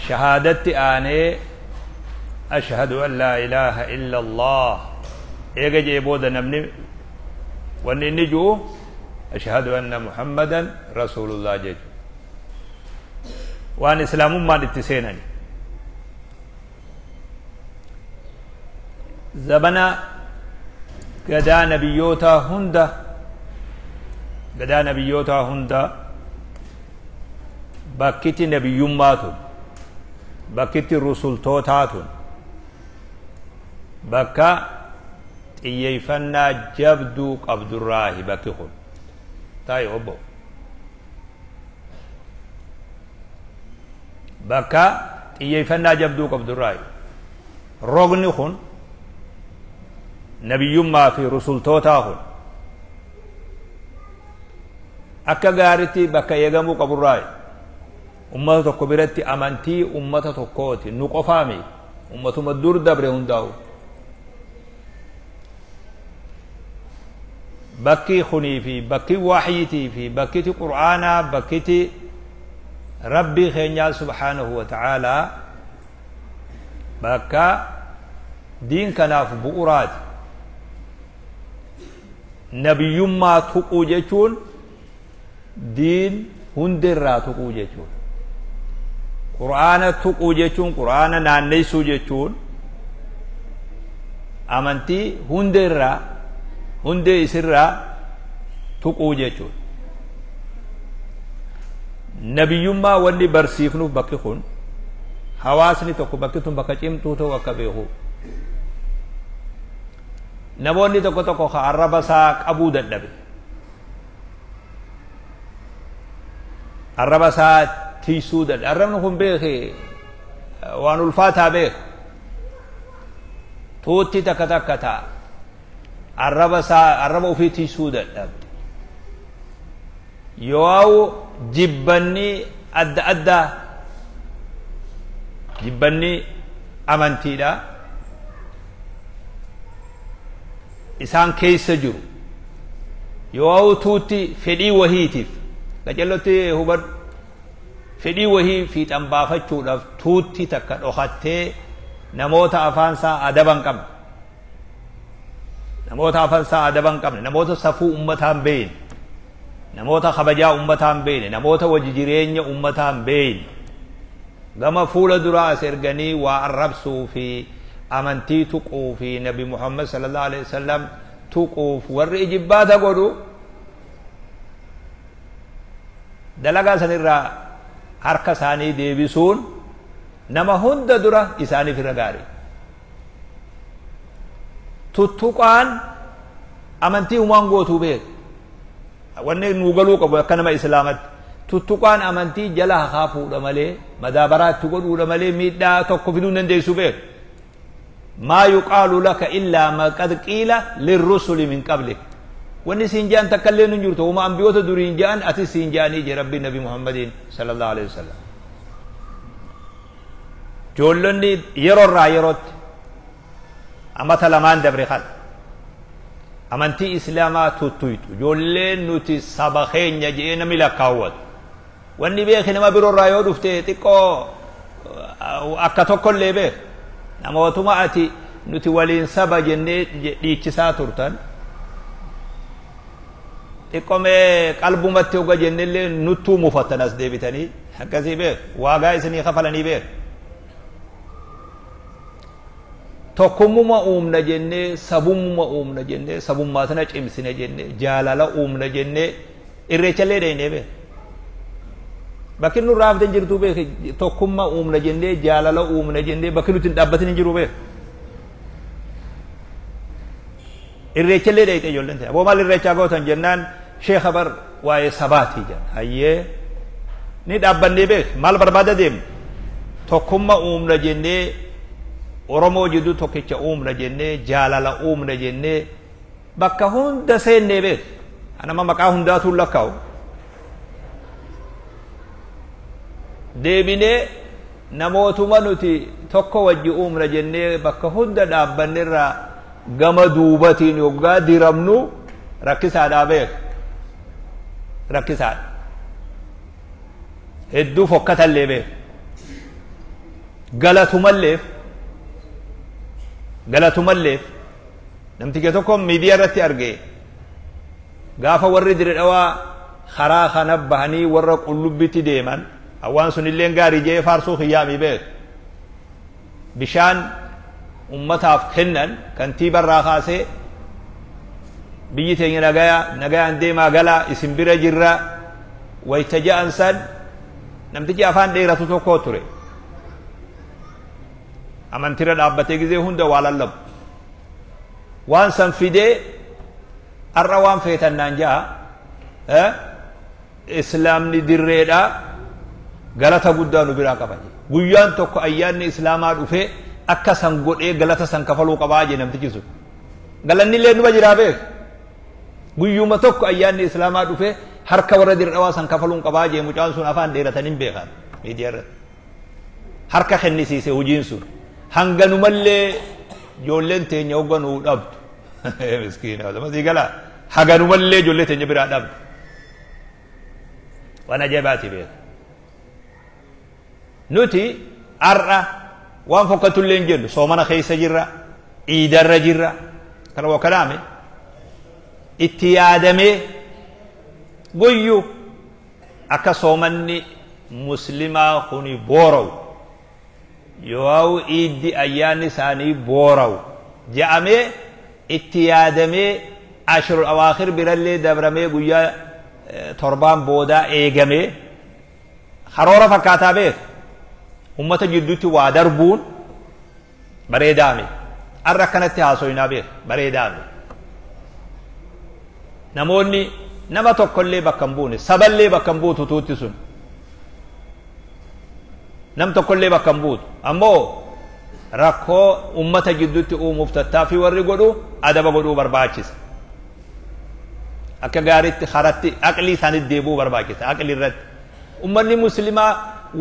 Shahaadatti aanee ashhadu an laa ilaaha illa Allah eega jee booda namni wanni inni ju'u ashhadu anna Muhammadan rasuulullah jechuudha. Waan islaamummaan itti seenani. Zabana gadaa nabiyyootaa hunda, gadaa nabiyyootaa hunda, bakkiti nabiyyummaa tun, bakkitti rusultootaa tun bakka xiyyeeffannaa jabduu qabdurraahi bakki kun. Taa'i obbo. Bakka xiyyeeffannaa jabduu qabdurraahi. Rogni kun nabiyyummaa fi rusultootaa kun akka gaaritti bakka eegamuu qaburraahi. Ummata tokko biratti amantii ummata tokkooti. Nu qofaami. Ummatuma dur dabre hundaa'u. Bakki kunii fi bakki waxyiitii fi bakkiti qur'aanaa, bakkiti rabbii keenyaa subhaanahu wa ta'aalaa bakka diin kanaaf bu'uraati. Nabiyyummaa tuquu jechuun diin hundirraa tuquu jechuudha. Qur'aana tuquu jechuun, qur'aana naanneessuu jechuun amantii hundirraa, hundee isirraa tuquu jechuudha. Nabiyyummaa wanni barsiifnuuf bakki kun hawaasni tokko bakki tun bakka cimtuu ta'u akka beeku. Namoonni tokko tokko ka arraba isaa qabuu dadhabe. Arraba isaa tiisuu dadhabe. Arrabni kun beeke waan ulfaataa beeka. Tuutti takka takka ta'a. Arraba isaa, arraba ofii tiisuu dadhabe. Yoo jibbanni adda addaa, jibbanni amantiidha, isaan keessa jiru. Yoo tuutti fedhii wahiitiif qacellotti hubadhu, fedhii wahii fiixan baafachuudhaaf tuutti takka dhokattee namoota afaan isaa adaba hin qabne, namoota afaan isaa adaba hin qabne, namoota safuu ummataa hin beekne, namoota kabajaa ummataa hin beekne, namoota wajji jireenya ummataa hin beekne gama fuula duraa as erganii waa arrabsuu fi amantii tuquu fi Nabi Muhammad sallallahu alaihi wasallam tuquuf warri ijibbaata godhu dalagaa sanirraa harka isaanii deebisuun nama hunda dura isaaniif irra gaarii. Tuttuqaan amantii humaan gootuu beeku. Wanni nuu galuu qabu akka nama islaamatti tuttuqaan amantii jala haqaa fuudha malee, madaabaraa itti godhuudha malee miidhaa tokko fiduu hin dandeessu beeku. Maa yuqaalu laka illaa ma qad qiila lirrusuli min qablik. Wanni siin je'an takka illee hin jirtu. Wama ambiyoota duriin je'an atis siin je'anii jee Rabbiin Nabi Muhammadiin sallallahu alaihi wasallam. Ijoollonni yeroo irraa yerootti amata lamaan dabre kana amantii islaamaa tuttuytu ijoolleen nuti saba keenya je'ee namni lakkaawwatu. Wanni beeki nama biroo irraa yoo dhufte xiqqoo akka tokkollee beek. Namootuma ati nuti waliin saba jennee dhiichisaa turtan xiqqoo mee qalbumatti hoga jennellee nuttuu mufattan as deebitanii akkasii beek, waagaa isinii kafalanii beek. Tokkummuma uumna jennee, sabummuma uumna jennee, sabummaa sana cimsina jennee, jaalala uumna jennee irreechallee dheeynee beek. Bakki nurraa hafte hin jirtu beek. Tokkummaa uumna jennee, jaalala uumna jennee bakki nuti hin dhaabbatin hin jiru beek. Irreechallee dheeyte ijoolleen ta'e. Aboo maal irreechaa gootan jennaan sheekha bar waa'ee sabaatii jedhan. Hayyee ni dhaabbannee beek, maal barbaada deemne? Tokkummaa uumna jennee, Oromoo jidduu tokkicha uumna jennee, jaalala uumna jennee bakka hunda seennee beek. Anama maqaa hundaatuun lakkaa'u. Deebinee namootuma nuti tokko wajji uumna jennee bakka hunda dhaabbannerraa gama duubatiin yoggaa diramnu rakkisaadhaa beek. Rakkisaadha. Hedduu fokkatallee beek. Galatumalleef galatumalleef namticha tokko miidiyaa irratti arge gaafa warri Dire Dhawaa karaa kana bahanii warra Qullubbitti deeman waan sun illeen gaarii jee faarsuu kiyyaamii beek bishaan ummataaf kennan kantiibarraa kaasee biyyi teenya nagaya nagayaan deemaa galaa isin bira jirra wayta ja'an san namtichi afaan dheeratu tokko ture amantira dhaabbatee gizee hunda waa lallabu waan san fidee har'a waan feetan naan ja'a islaamni dirreedha galata guddaa nu biraa qaba guyyaan tokko ayyaanni islaamaa dhufee akka san godhee galata san kafaluu qabaa jee namtichi sun galanni illee numa jiraa beek guyyuma tokko ayyaanni islaamaa dhufee harka warra Dire Dhawaa san kafaluun qabaa jee mucaan sun afaan dheeratan hin beekan miidiyaa irratti harka kennisiise hojiin sun hanganumallee ijoolleen teenya hogganuu dhabdu miskiina masii galaa haganumallee ijoollee teenya biraa dhabdu waan ajaa'ibaati beeka nuti har'a waan fokkatullee hin jennu soomana keessa jirra iidarra jirra kana waa kalaame itti yaadamee guyyu akka soomanni muslimaa kuni boora'u yoo iiddi ayyaanni isaanii boora'u je'amee itti yaadamee ashrul awaakhir birallee dabramee guyyaa torbaan boodaa eegamee karoora fakkaataa beek ummata jidduutti waa darbuun bareedaame har'a akkanatti haasoyinaa beek bareedaame namoonni nama tokkollee bakka hin buune saballee bakka hin buutu tuutti sun nam tokkollee bakka hin buutu ammoo rakkoo ummata jidduutti uumuuf tattaaffii warri godhu adaba godhuu barbaachisa akka gaariitti karatti aqlii isaanitti deebi'uu barbaachisa aqlii irratti ummanni muslimaa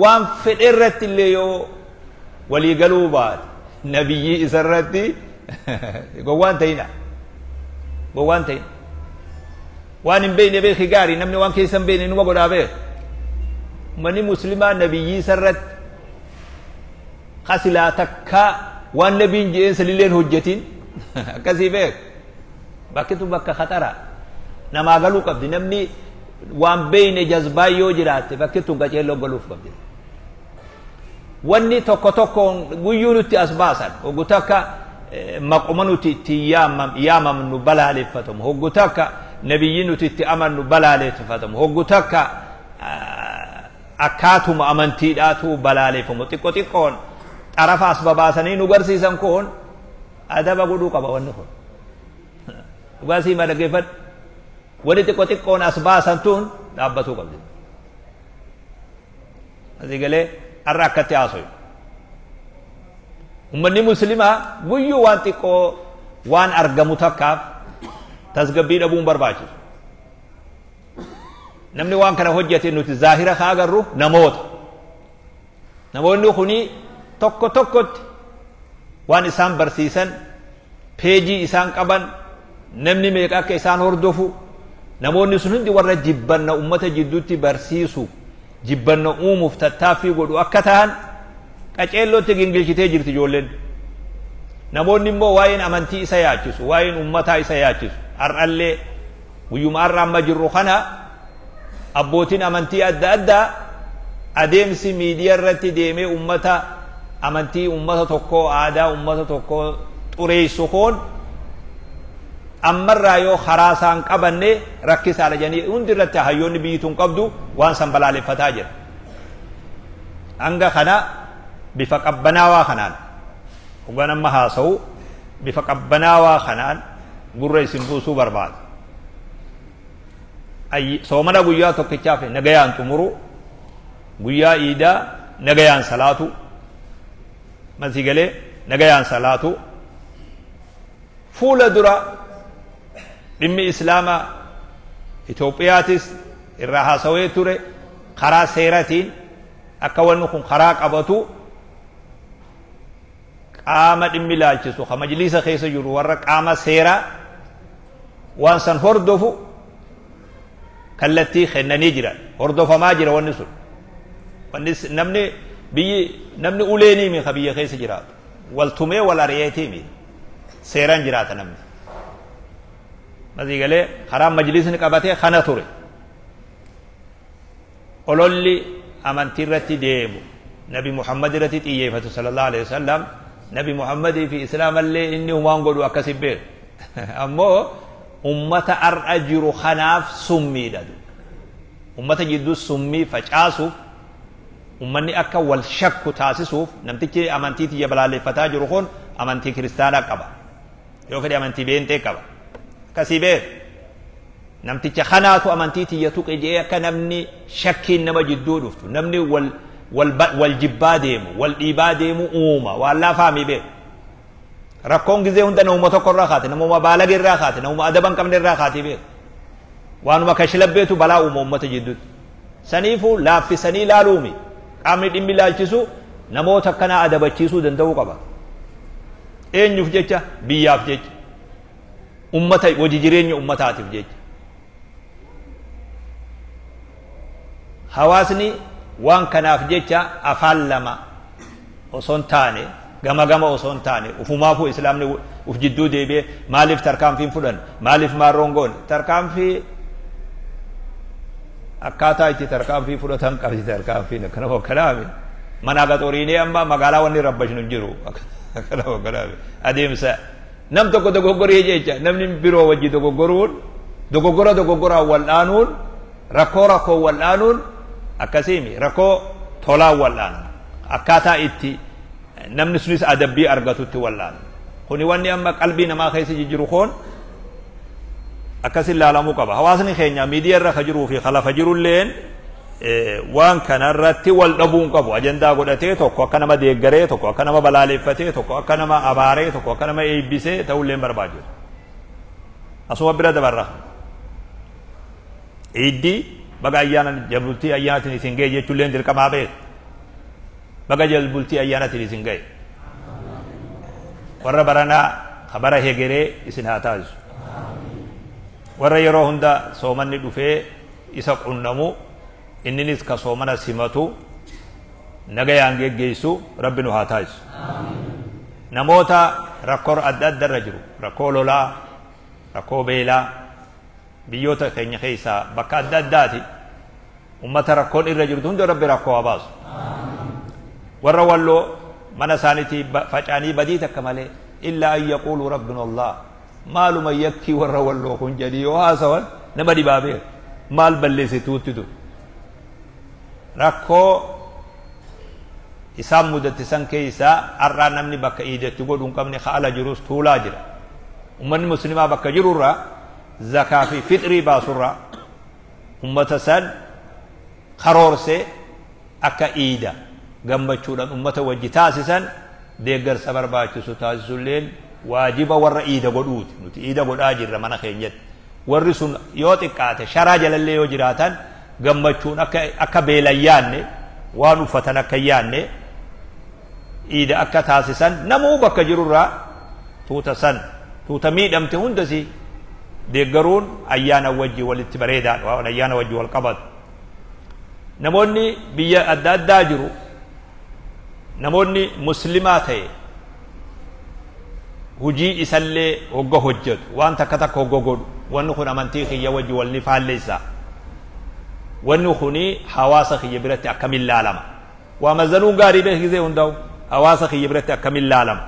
waan fedhe irratti illee yoo walii galuu baate nabiyyii isa irratti gowwaan ta'ina gowwaan ta'ina waan hin beekne beeki gaarii namni waan keessa hin beekne numa godhaa beek ummanni muslimaa nabiyyii isa irratti kasilaa takka waan nabiin je'een sanilleen hojjetin akkasii beek bakkitu bakka khatara namaa galuu qabdi namni waan beeyne jazbaa yoo jiraatte bakki tun qaceelloo galuuf qabdi wanni tokko tokkoon guyyuu nutti as baasan hoggu takka maquma nuti itti yaamamnu balaaleffatamu hoggu takka nabiyyi nuti itti amannu balaaleffatamu hoggu takka akkaatuma amantiidhaatu balaaleffamu xiqqo xiqqoon xarafa as babaasanii nu garsiisan kun adaba godhuu qaba wanni kun dhugaasii ma dhaggeeffadhu wani xiqqo xiqqoon as baasan tun dhaabbatuu qabdi asii galee har'a akkatti haasoyu ummanni muslimaa guyyuu waan xiqqoo waan argamu takkaaf tasgabbii dhabuun barbaachisu namni waan kana hojjete nuti zaahira kaa agarru namoota namoonni kuni tokko tokkotti waan isaan barsiisan peejii isaan qaban namni meeqa akka isaan hordofu namoonni sun hundi warra jibbanna ummata jidduutti barsiisu jibbanna uumuuf tattaaffii godhu akka ta'an qaceellootti gingilchitee jirti ijoolleen namoonni immoo waa'een amantii isa yaachisu waa'een ummataa isa yaachisu har'allee guyyuma har'a amma jirru kana abbootiin amantii adda addaa adeemsi miidiyaa irratti deemee ummata amantii ummata tokkoo aadaa ummata tokkoo xureessu kun ammarraa yoo karaa isaan qabanne rakkisaadha jedhanii hundi irratti hayyoonni biyyi tun qabdu waan san balaaleffataa jira. Hanga kana bifa qabbanaawaa kanaan hoggaan amma haasa'u bifa qabbanaawaa kanaan gurra isin buusuu barbaada. Soomana guyyaa tokkichaaf nagayaan xumuru guyyaa iidaa nagayaan salaatu masii galee nagayaan salaatu fuula dura dhimmi islaamaa Itoophiyaatis irraa haasawee ture karaa seeratiin akka wanni kun karaa qabatu qaama dhimmi ilaalchisu ka majliisa keessa jiru warra qaama seeraa waan san hordofu kallattii kennanii jiran hordofamaa jira wanni sun wanni namni Biyyi namni uleenii mi ka biyya keessa jiraatu wal tumee wal ari'eetii mi seeraan jiraata namni. Masii galee karaa majlisni qabatee kana ture. Ololli amantii irratti deemu Nabi Muhammad irratti xiyyeeffatu sallallahu alaihi wasallam, Nabi Muhammadii fi Islaamallee inni waan godhu akkasi beeku. Ammoo ummata ar'a jiru kanaaf summiidha. Ummata jidduu summii facaasuuf, ummanni akka wal shakku taasisuuf, namtichi amantii tiyya balaaleffataa jiru kun amantii kiristaanaa qaba. Yoo fedhe amantii beentee qaba. Akkasii beeku. Namticha kanaatu amantii tiyya tuqe jedhee akka namni shakkiin nama jidduu dhuftu, namni wal wal jibbaa deemu, wal dhiibaa deemu uuma, waan laafaamii beeku. Rakkoon gizee hunda namuma tokko irraa kaate, namuma baalage irraa kaate, namuma adaba hin qabne irraa kaatee beeku. Waanuma kashlabbeetu balaa uuma uummata jidduutti. Saniifuu laaffisanii ilaaluumi. Qaamni dhimmi ilaalchisu namoota akkanaa adabachiisuu danda'uu qaba. Eenyuuf jecha? Biyyaaf jecha. Ummata hojii jireenya ummataatiif jecha. Hawaasni waan kanaaf jecha afaan lama osoo hin taane, gama gama osoo hin taane, ufumaafuu islaamni uf jidduu deebi'ee maaliif tarkaanfii hin fudhanne, maaliif maarroon goone, tarkaanfii akkaataa itti tarkaanfii fudhatan qabdi. Tarkaanfiin akkana hokkanaame manaa gaxoriinee amma magaalaa wanni rabbashnu hin jiru. Akkana hokkanaame adeemsa nam tokko dogoggoree jecha namni biroo wajji dogoggoruun, dogoggora dogoggoraan wal'aanuun, rakkoo rakkoo wal'aanuun akkasiimi, rakkoo tolaan wal'aanu, akkaataa itti namni sunis adabbii argatutti wal'aanu. Kuni wanni amma qalbii namaa keessa jijjiru kun akkasin laalamuu qaba. Hawaasni keenya miidiyaa irra ka jiruu fi lafa jirulleen waan kanarratti wal dhabuu hin qabu. Ajandaa godhatee tokko akka nama deeggaree, tokko akka nama balaaleffatee, tokko akka nama abaaree, tokko akka nama eebbisee ta'ullee hin barbaachisu. Asuma bira dabarra. Iiddii baga ayyaana jalbultii ayyaanatiin isin ga'e jechuullee dirqamaa beeku. Baga jalbultii ayyaanatiin isin ga'e. Warra baranaa kabara hegeree isin haa taasisu. Warra yeroo hunda soomanni dhufee isa qunnamu, inninis ka soomana simatu, nagayaan geggeessu Rabbi nu haa taasisu. Namoota rakkoo adda adda irra jiru, rakkoo lolaa, rakkoo beelaa, biyyoota keenya keessaa bakka adda addaati ummata rakkoon irra jirtu hunda Rabbi rakkoo haa baasu. Warra Walloo mana isaaniitii faca'anii badii takka malee, illaa an yaquulu rabbuna Allah, maaluma yakkii warra Walloo kun jedhii yoo haasawan nama dhibaa beeku, maal balleessituutti ture. Rakkoo isaan mudatte san keessaa har'aa namni bakka iidatti godhu hin qabne ka ala jirus tuulaa jira. Ummanni muslimaa bakka jirurraa zakaa fi fixrii baasurraa ummata san karoorsee akka iida gammachuudhaan ummata wajji taasisan deeggarsa barbaachisu taasisulleen waajiba warra iida godhuuti. Nuti iida godhaa jirra mana keenyatti. Warri sun yoo xiqqaate sharaa jalallee yoo jiraatan gammachuun akka beelan yaanne, waan uffatan akka yaanne iida akka taasisan namuu bakka jirurraa tuuta san tuuta miidhamte hundasi deeggaruun ayyaana wajji walitti bareedaadha, waan ayyaana wajji wal qabatu. Namoonni biyya adda addaa jiru, namoonni muslimaa ta'e hujii isallee hogga hojjetu, waan takka takka hogga godhu, wanni kun amantii kiyya wajji wal ni faalleessa, wanni kuni hawaasa kiyya biratti akkamiin laalama, waa mazanuun gaarii beek gizee hundaa'u hawaasa kiyya biratti akkamiin laalama,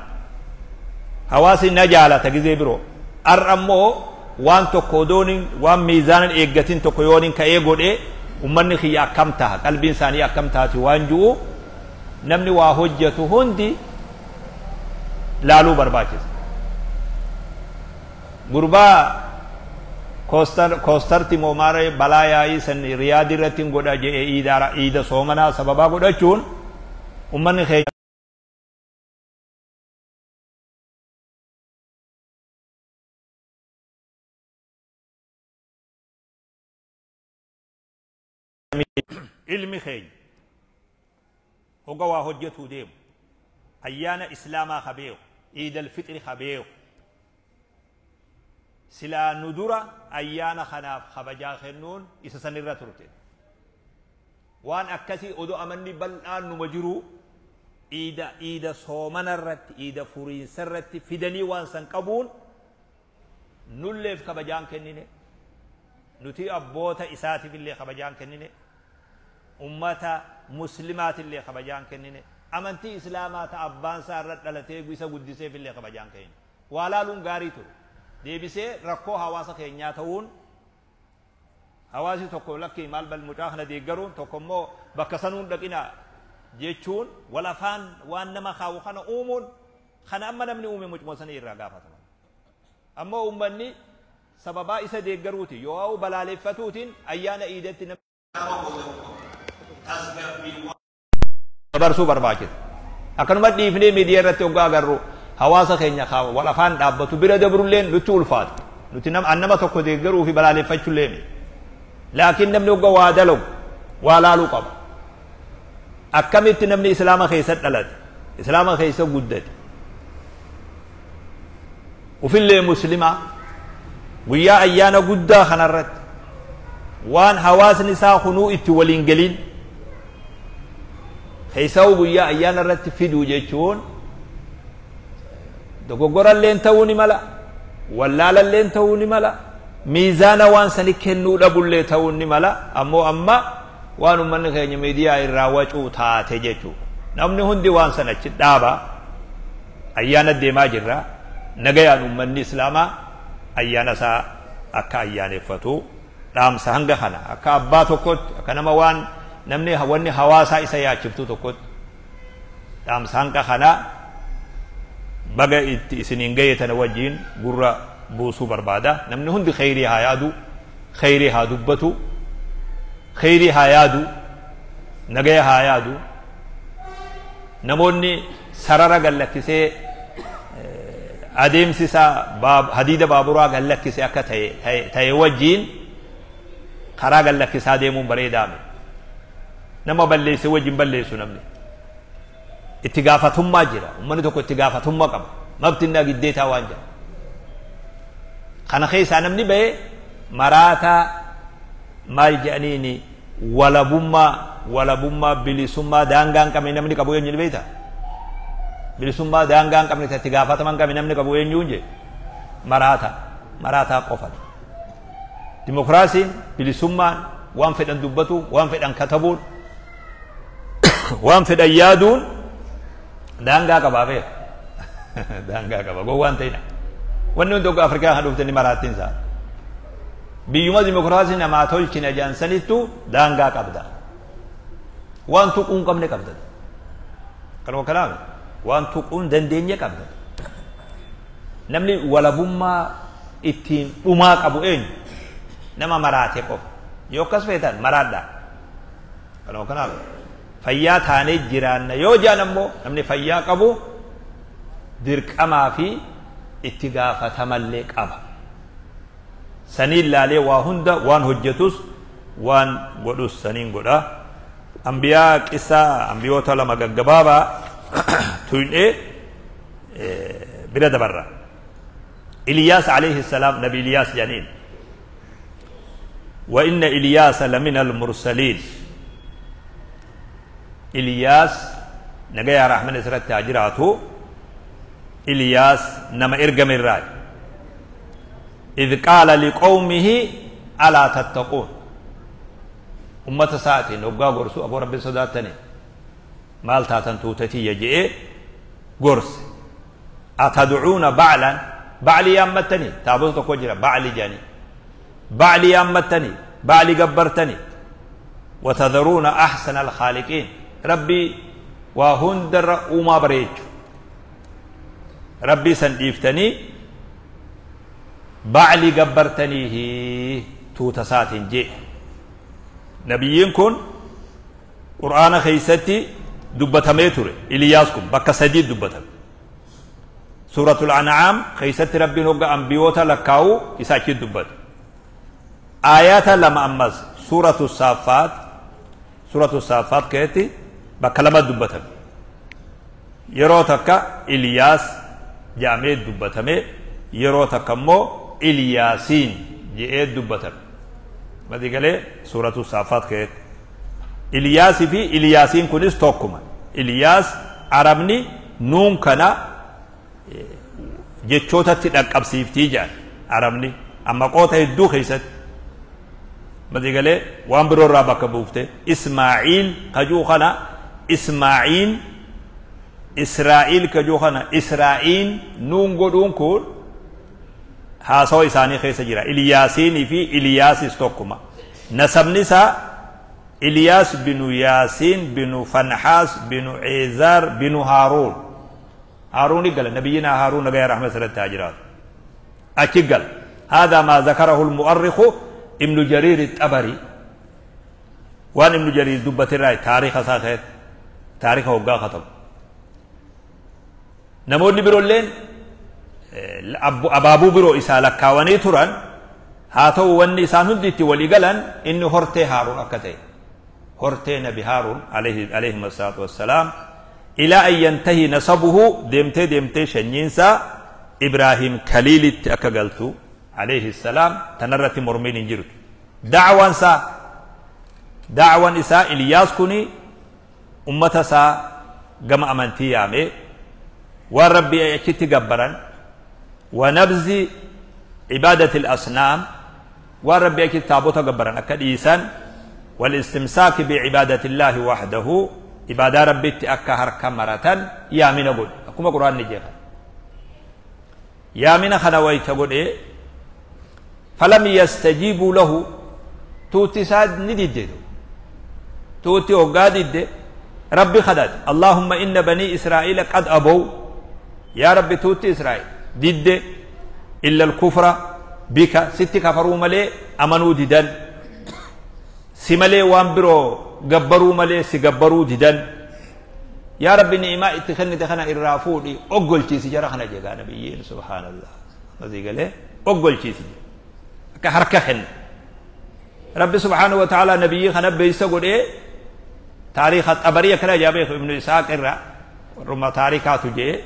hawaasni na jaalata gizee biroo. Har'a ammoo waan tokko odoon waan miizaanan eeggatin tokko yooniin ka'ee godhee ummanni kiyya akkam taha, qalbiin isaanii akkam taati waan ji'u namni waa hojjetu hundi laaluu barbaachisa. Gurbaa koostarti moomaaree balaa yaa'ii san Riyaadii irratti hin godha jedhee iida soomanaa sababaa godhachuun ummanni keenya ilmi keenya hoga waa hojjetuu deemu ayyaana islaamaa ka beeku, iidal fixri ka beeku, silaa nu dura ayyaana kanaaf kabajaa kennuun isa sanirra turte. Waan akkasii odoo amanni bal'aan numa jiru iida soomana irratti, iida furiinsa irratti fidanii waan san qabuun nulleef kabajaan kennine, nuti abboota isaatiif illee kabajaan kennine, ummata muslimaatillee kabajaan kennine, amantii islaamaa ta abbaan isaa irra dhalatee isa guddiseef illee kabajaan kennine. Waa laaluun gaarii ture. Deebisee rakkoo hawaasa keenyaa ta'uun hawaasi tokko lakkii maal bal mucaa kana deeggaruun, tokko immoo bakka sanuun dhaqina jechuun wal afaan waan nama kaawu kana uumuun kana amma namni uume mucuma sanii irraa gaafatama. Ammoo uummanni sababaa isa deeggaruuti yoo balaaleffatuutiin ayyaana iidatti nama dabarsuu barbaachisa. Akkanuma dhiifnee miidiyaa irratti hoggaa agarru hawaasa keenya wal afaan dhaabbatu bira dabrulleen nutti ulfaata. Nuti nama tokko deeggaruu fi balaaleffachuullee miti. Laakiin namni hoggaa waa dalagu waa laaluu qaba. Akkamitti namni islaama keessa dhalate, islaama keessa guddate, ufillee muslimaa guyyaa ayyaana guddaa kanarratti waan hawaasni isaa kunuu itti waliin galin keessaa guyyaa ayyaana irratti fiduu jechuun dogoggoralleen ta'uu ni mala, wallaalalleen ta'uu ni mala, miizaana waan sani kennuu dhabullee ta'uu ni mala. Ammoo amma waan uummanni keenya miidiyaa irraa wacuu taate jechuudha. Namni hundi waan sana achi dhaaba, ayyaana deemaa jirra, nagayaan uummanni islaamaa ayyaana isaa akka ayyaaneffatu dhaamsa hanga kana akka abbaa tokkotti, akka nama waan namni wanni hawaasaa isa yaachiftu tokkotti dhaamsa hanga kana baga itti isiniin gahe tana wajjiin gurra buusuu barbaada. Namni hundi khayrii haa yaadu, khayrii haa dubbatu, khayrii haa yaadu, nagaya haa yaadu. Namoonni sarara gallakkisee adeemsi isaa hadiida baaburaa gallakkisee akka ta'e wajjiin karaa gallakkisaa deemuun bareedaame. Nama balleesse wajjin balleessu namni. Itti gaafatummaa jira. Uummanni tokko itti gaafatummaa qaba. Mabtinnaa giddeetaa waan jira. Kana keessaa namni ba'e maraataa maal jedhaniini walabummaa bilisummaa daangaa hin qabne namni qabu eenyu beektaa? Bilisummaa daangaa hin qabne itti gaafatama hin qabne namni qabu eenyuun jee? Maraataa qofatu. Dimokiraasiin bilisummaan waan fedhan dubbatu, waan fedhan katabuun, waan fedhan yaaduun daangaa qabaa beeka. Daangaa qaba. Gowwaan ta'ina. Wanni hundi hoggaa Afrikaa kan dhufte ni maraattiin isaa. Biyyuma dimokiraasii namaa tolchina jedhan sanittu daangaa qabda. Waan tuquu hin qabne qabda. Kanuma kanaaf waan tuquu hin dandeenye qabda. Namni walabummaa ittiin dhumaa qabu eenyu? Nama maraate qofa. Yoo akkas feetan maraadhaa. Kanuma kanaaf fayyaa taanee jiraanna yoo jedhan ammoo namni fayyaa qabu dirqamaa fi itti gaafatamallee qaba. Saniin laalee waa hunda waan hojjetus waan godhus saniin godha. Ambiyaa qissaa ambiyoota lama gaggabaabaa tuqnee bira dabarra. Iliyaas alayhi salaam, Nabi Iliyaas jedhaniin. Wa inna Iliyaasa lamina al-mursaliin. Iliyaas nagayaa rahman isirratti haa jiraatu. Iliyaas nama ergame irraa. إذ قال لقومه ألا تتقون. أمة ساعتين وقا قرسو أبو ربي صداتني مال تاتن توتتي يجئ قرس. أتدعون بعلا بعلي يامتني تابوت كوجرا بعلي جاني بعلي يامتني بعلي قبرتني وتذرون أحسن الخالقين. ربي وهندر وما بريج ربي سنديفتني بعلي قبرتنيه توتسات جي. نبيين كن قرآن خيستي دبتميتوري إلياسكم بكا سديد دبتم. سورة الأنعام خيستي ربي نوغا أنبيوتا لكاو إساكي دبت. آيات لما أمز سورة الصافات، سورة الصافات كيتي بكا لما دبتم. يروتك إلياس جامي دبتمي، يروتك مو إلياسين جئت دبتم. ما دي قال سورة الصافات كيت. Iliyaasii fi Iliyaasiin kunis tokkuma. Iliyaas Arabni nuun kana jechootatti dhaqqabsiiftii jedhan Arabni amma qoota hedduu keessatti masigalee waan biroo irraa bakka buufte. Ismaa'iil kajuu kana Ismaa'iin, Israa'iil kajuu kana Israa'iin nuun godhuun kun haasawa isaanii keessa jira. Iliyaasiinii fi Iliyaasis tokkuma. Nasabni isaa Iliyaas binu Yaasiin binu Fanhaas binu Eezaar binu Haaruun. Haaruuni gala, nabiyyinaa Haaruun nagaya rahmata irratti haa jiraatu. Achi gala. هذا ما ذكره المؤرخ ابن جرير الطبري. وان ابن جرير دبت الرأي تاريخ ساخر تاريخ وقا خطب. نموني برولين أبابو برو إسا لكاواني تران هاتو وني إسان هندتي ولي قلن إنه هرتي هارون أكتي هرتي نبي هارون عليه الصلاة والسلام إلى أن ينتهي نسبه ديمتي ديمتي شنينسا إبراهيم خليل أكقلتو عليه السلام تنرت مرمين جرت دعوان سا دعوان إسا إلياس كوني أمتا سا قم أمنتي يامي والربي أكتي قبرا ونبذ عبادة الأصنام والربي أكتي تابوتا قبرا أكد إيسان والاستمساك بعبادة الله وحده عبادة ربي أكا هركا مرة يامين أقول أكما قرآن نجيخا يامين خنويت أقول إيه فلم يستجيبوا له توتي ساد نديد توتي وقادد ربي خداد اللهم إن بني إسرائيل قد أبوا يا ربي توتي إسرائيل ديد إلا الكفر بك ست كفروا ملي أمنوا ديدا سملي وانبرو قبروا ملي سقبروا ديدا يا ربي نعمة اتخني تخنا إرافوني أقول شيء سجرا خنا جدا نبيين سبحان الله ماذا قال أقول شيء سجرا كحركة خن ربي سبحانه وتعالى نبي خنا بيسقول إيه تاريخ الطبرية كنا جابه ابن إسحاق الرا رما تاريخاته جه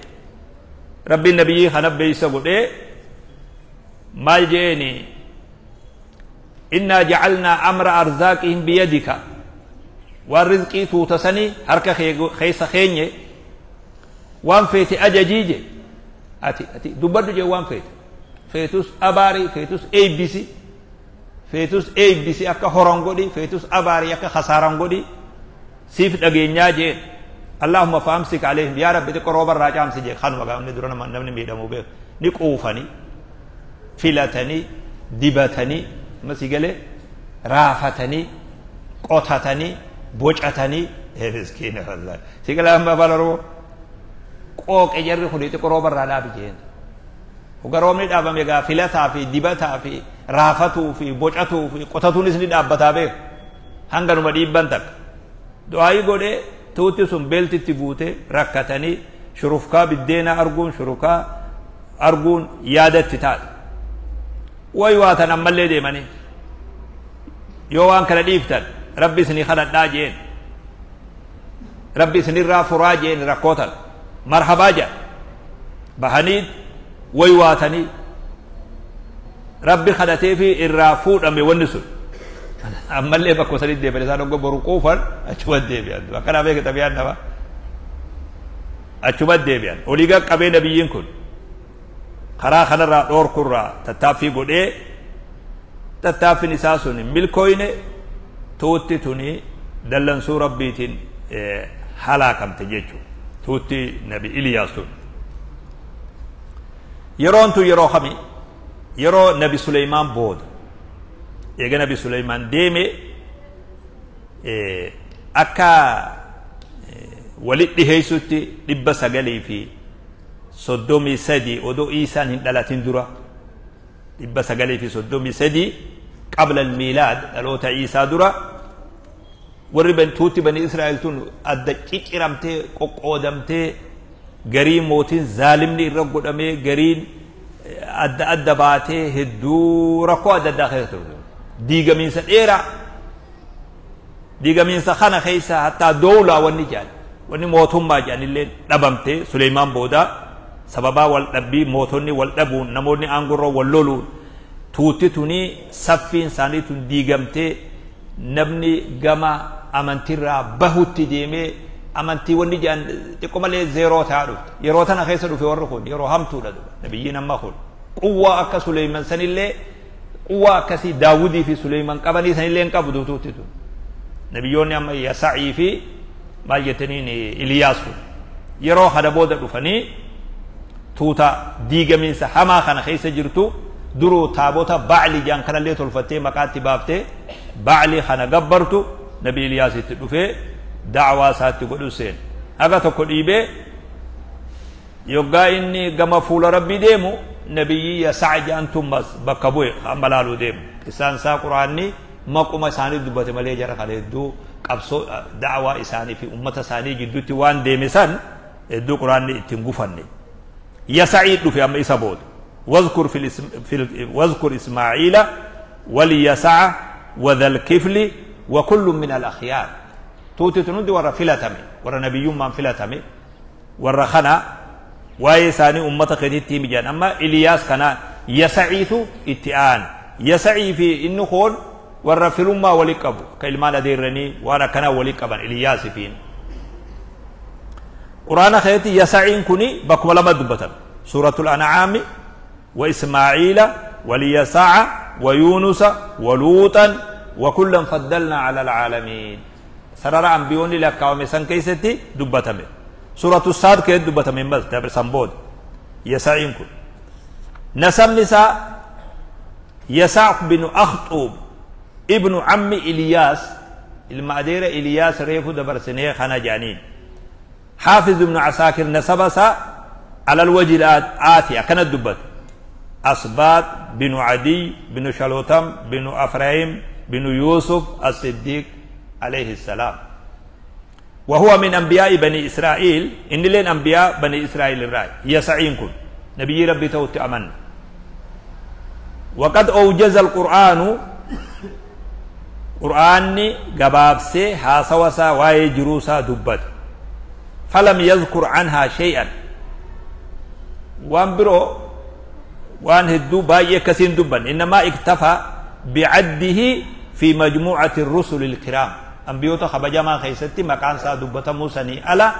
ربي النبي خنا بيسقول إيه ما جيني إنا جعلنا أمر أرزاقهم بيدك والرزق توتسني حركة خيس خيني وان فيت أججيجي أتي أتي دبر جي وان فيت فيتوس أباري فيتوس أي بي سي فيتوس أي بي سي أكا هورانغودي فيتوس أباري أكا خسارانغودي سيف دغينيا جي اللهم فامسك عليهم يا رب تقروب الراجام سجي خان وغا ندرنا من نمني ميدمو بي نقوفني فلتني دبتني مسيغله رافتني قوتتني بوچتني مسكين والله سيغلا ما بالرو قوق اجر خدي تقروب الرالا بجين وغرومني دابم يغا فلتا في دبتا في رافتو في بوچتو في قوتتو نسني دابتا بي هنغنو مديبان تك دعائي غودي توتي سن بيلتي تبوتي ركتني شرفكا بالدينا أرجون شركا أرجون يادت تتات ويواتن أما اللي ديماني يوان كلا ديفتن ربي سني خلت داجين ربي سني رافراجين ركوتن مرحبا جا بهنيد ويواتني ربي خلتي في الرافود أمي ونسل أما اللي بكو سني ديماني سانو برقوفا أشوات ديبيان وكان بيك تبيان نما أشوات ديبيان وليقا قبي نبيين كن karaa kanarraa dhoorkurraa tattaaffii godhee tattaaffiin isaa sun milkooyne tuutti tuni dallansuu rabbiitiin halaakamte jechuudha. Tuutti nabi Iliyaas tun. Yeroon tun yeroo kami? Yeroo nabi Suleymaan booda. Eega nabi Suleymaan deeme akka walitti dhiheessutti 933 odoo Iisaan hin dhalatin dura 933 qabla almiilaad dhaloota Iisaa dura warri tuutti bani Israa'el tun adda cicciramtee qoqqoodamtee garii mootiin zaalimni irra godhamee gariin adda adda baatee hedduu rakkoo adda addaa keessa turte. Diigamiinsa dheeraa diigamiinsa kana keessa hattaa doolaa wanni jedhan wanni mootummaa jedhanillee dhabamtee Suleymaan boodaa sababaa wal dhabbii mootonni wal dhabuun namoonni aangorra wal loluun tuutti tuni saffiin isaanii tun diigamtee Namni gama amantiirraa bahutti deemee amantii wanni jedhan xiqqoo malee zeeroo ta'aa dhufte. Yeroo tana keessa dhufe warri kun yeroo hamtuudha duba. Nabiyyiin amma kun quwwaa akka Suleyman sanillee, quwwaa akkasii Daawudii fi Suleyman qabanii sanillee hin qabu duutuutti tun. Nabiyyoonni amma Yasa'ii fi maal jettaniin Iliyaas kun yeroo kana booda dhufanii tuuta diigamiinsa hamaa kana keessa jirtu, duruu taabota Ba'li jedhan kanallee tolfattee maqaatti baaftee Ba'li kana gabbartu, Nabi Iliyaasitti dhufee da'waa isaatti godhu seen. Haga tokko dhiibee yoggaa inni gama fuula Rabbii deemu, nabiyyi Yasa'a jedhantu bakka bu'e amma laaluu deemu. Isaan isaa Quraanni maquma isaanii dubbate malee jara kana hedduu qabsoo da'waa isaanii fi ummata isaanii gidduutti waan deeme san hedduu Quraanni ittiin gufanne. Yasa'ii dhufe amma isa booda. واذكر إسماعيل واليسع وذا الكفل وكل من الأخيار. توتي تنودي ورا فلتمي ورا نبي من فلتمي ورا خنا واي ساني أمة خديتي مجان. أما إلياس كان يسعيث اتئان يسعي في إنه خون ورا فلما ولقبو كلمة ديرني وانا كان ولقبا إلياس فين قرآن خيتي يسعين كني بكم لما دبتم سورة الأنعام وإسماعيل وليسع ويونس ولوطا وكلا فضلنا على العالمين. سرر أنبيوني لكاومي سن كيستي دبتم سورة الصاد كيت دبتم بس تبر سنبود يسعين كن. نسب نساء يسع بن أخطوب ابن عم إلياس المأدير إلياس ريفو دبر سنية خنا جانين. حافظ ابن عساكر نسبسا على الوجه الآتي كانت دبت أسباط بن عدي بن شلوتم بن أفرايم بن يوسف الصديق عليه السلام، وهو من أنبياء بني إسرائيل. إن لين أنبياء بني إسرائيل الرأي يسعين كن نبي ربي توت أمن. وقد أوجز القرآن قرآني قبابسي هاسوسا واي جروسا دبت فلم يذكر عنها شيئا. وان برو وان هدو باي كسين دبا، إنما اكتفى بعده في مجموعة الرسل الكرام. أنبيوتا خبجما خيستي مكان سا دبتا موسني ألا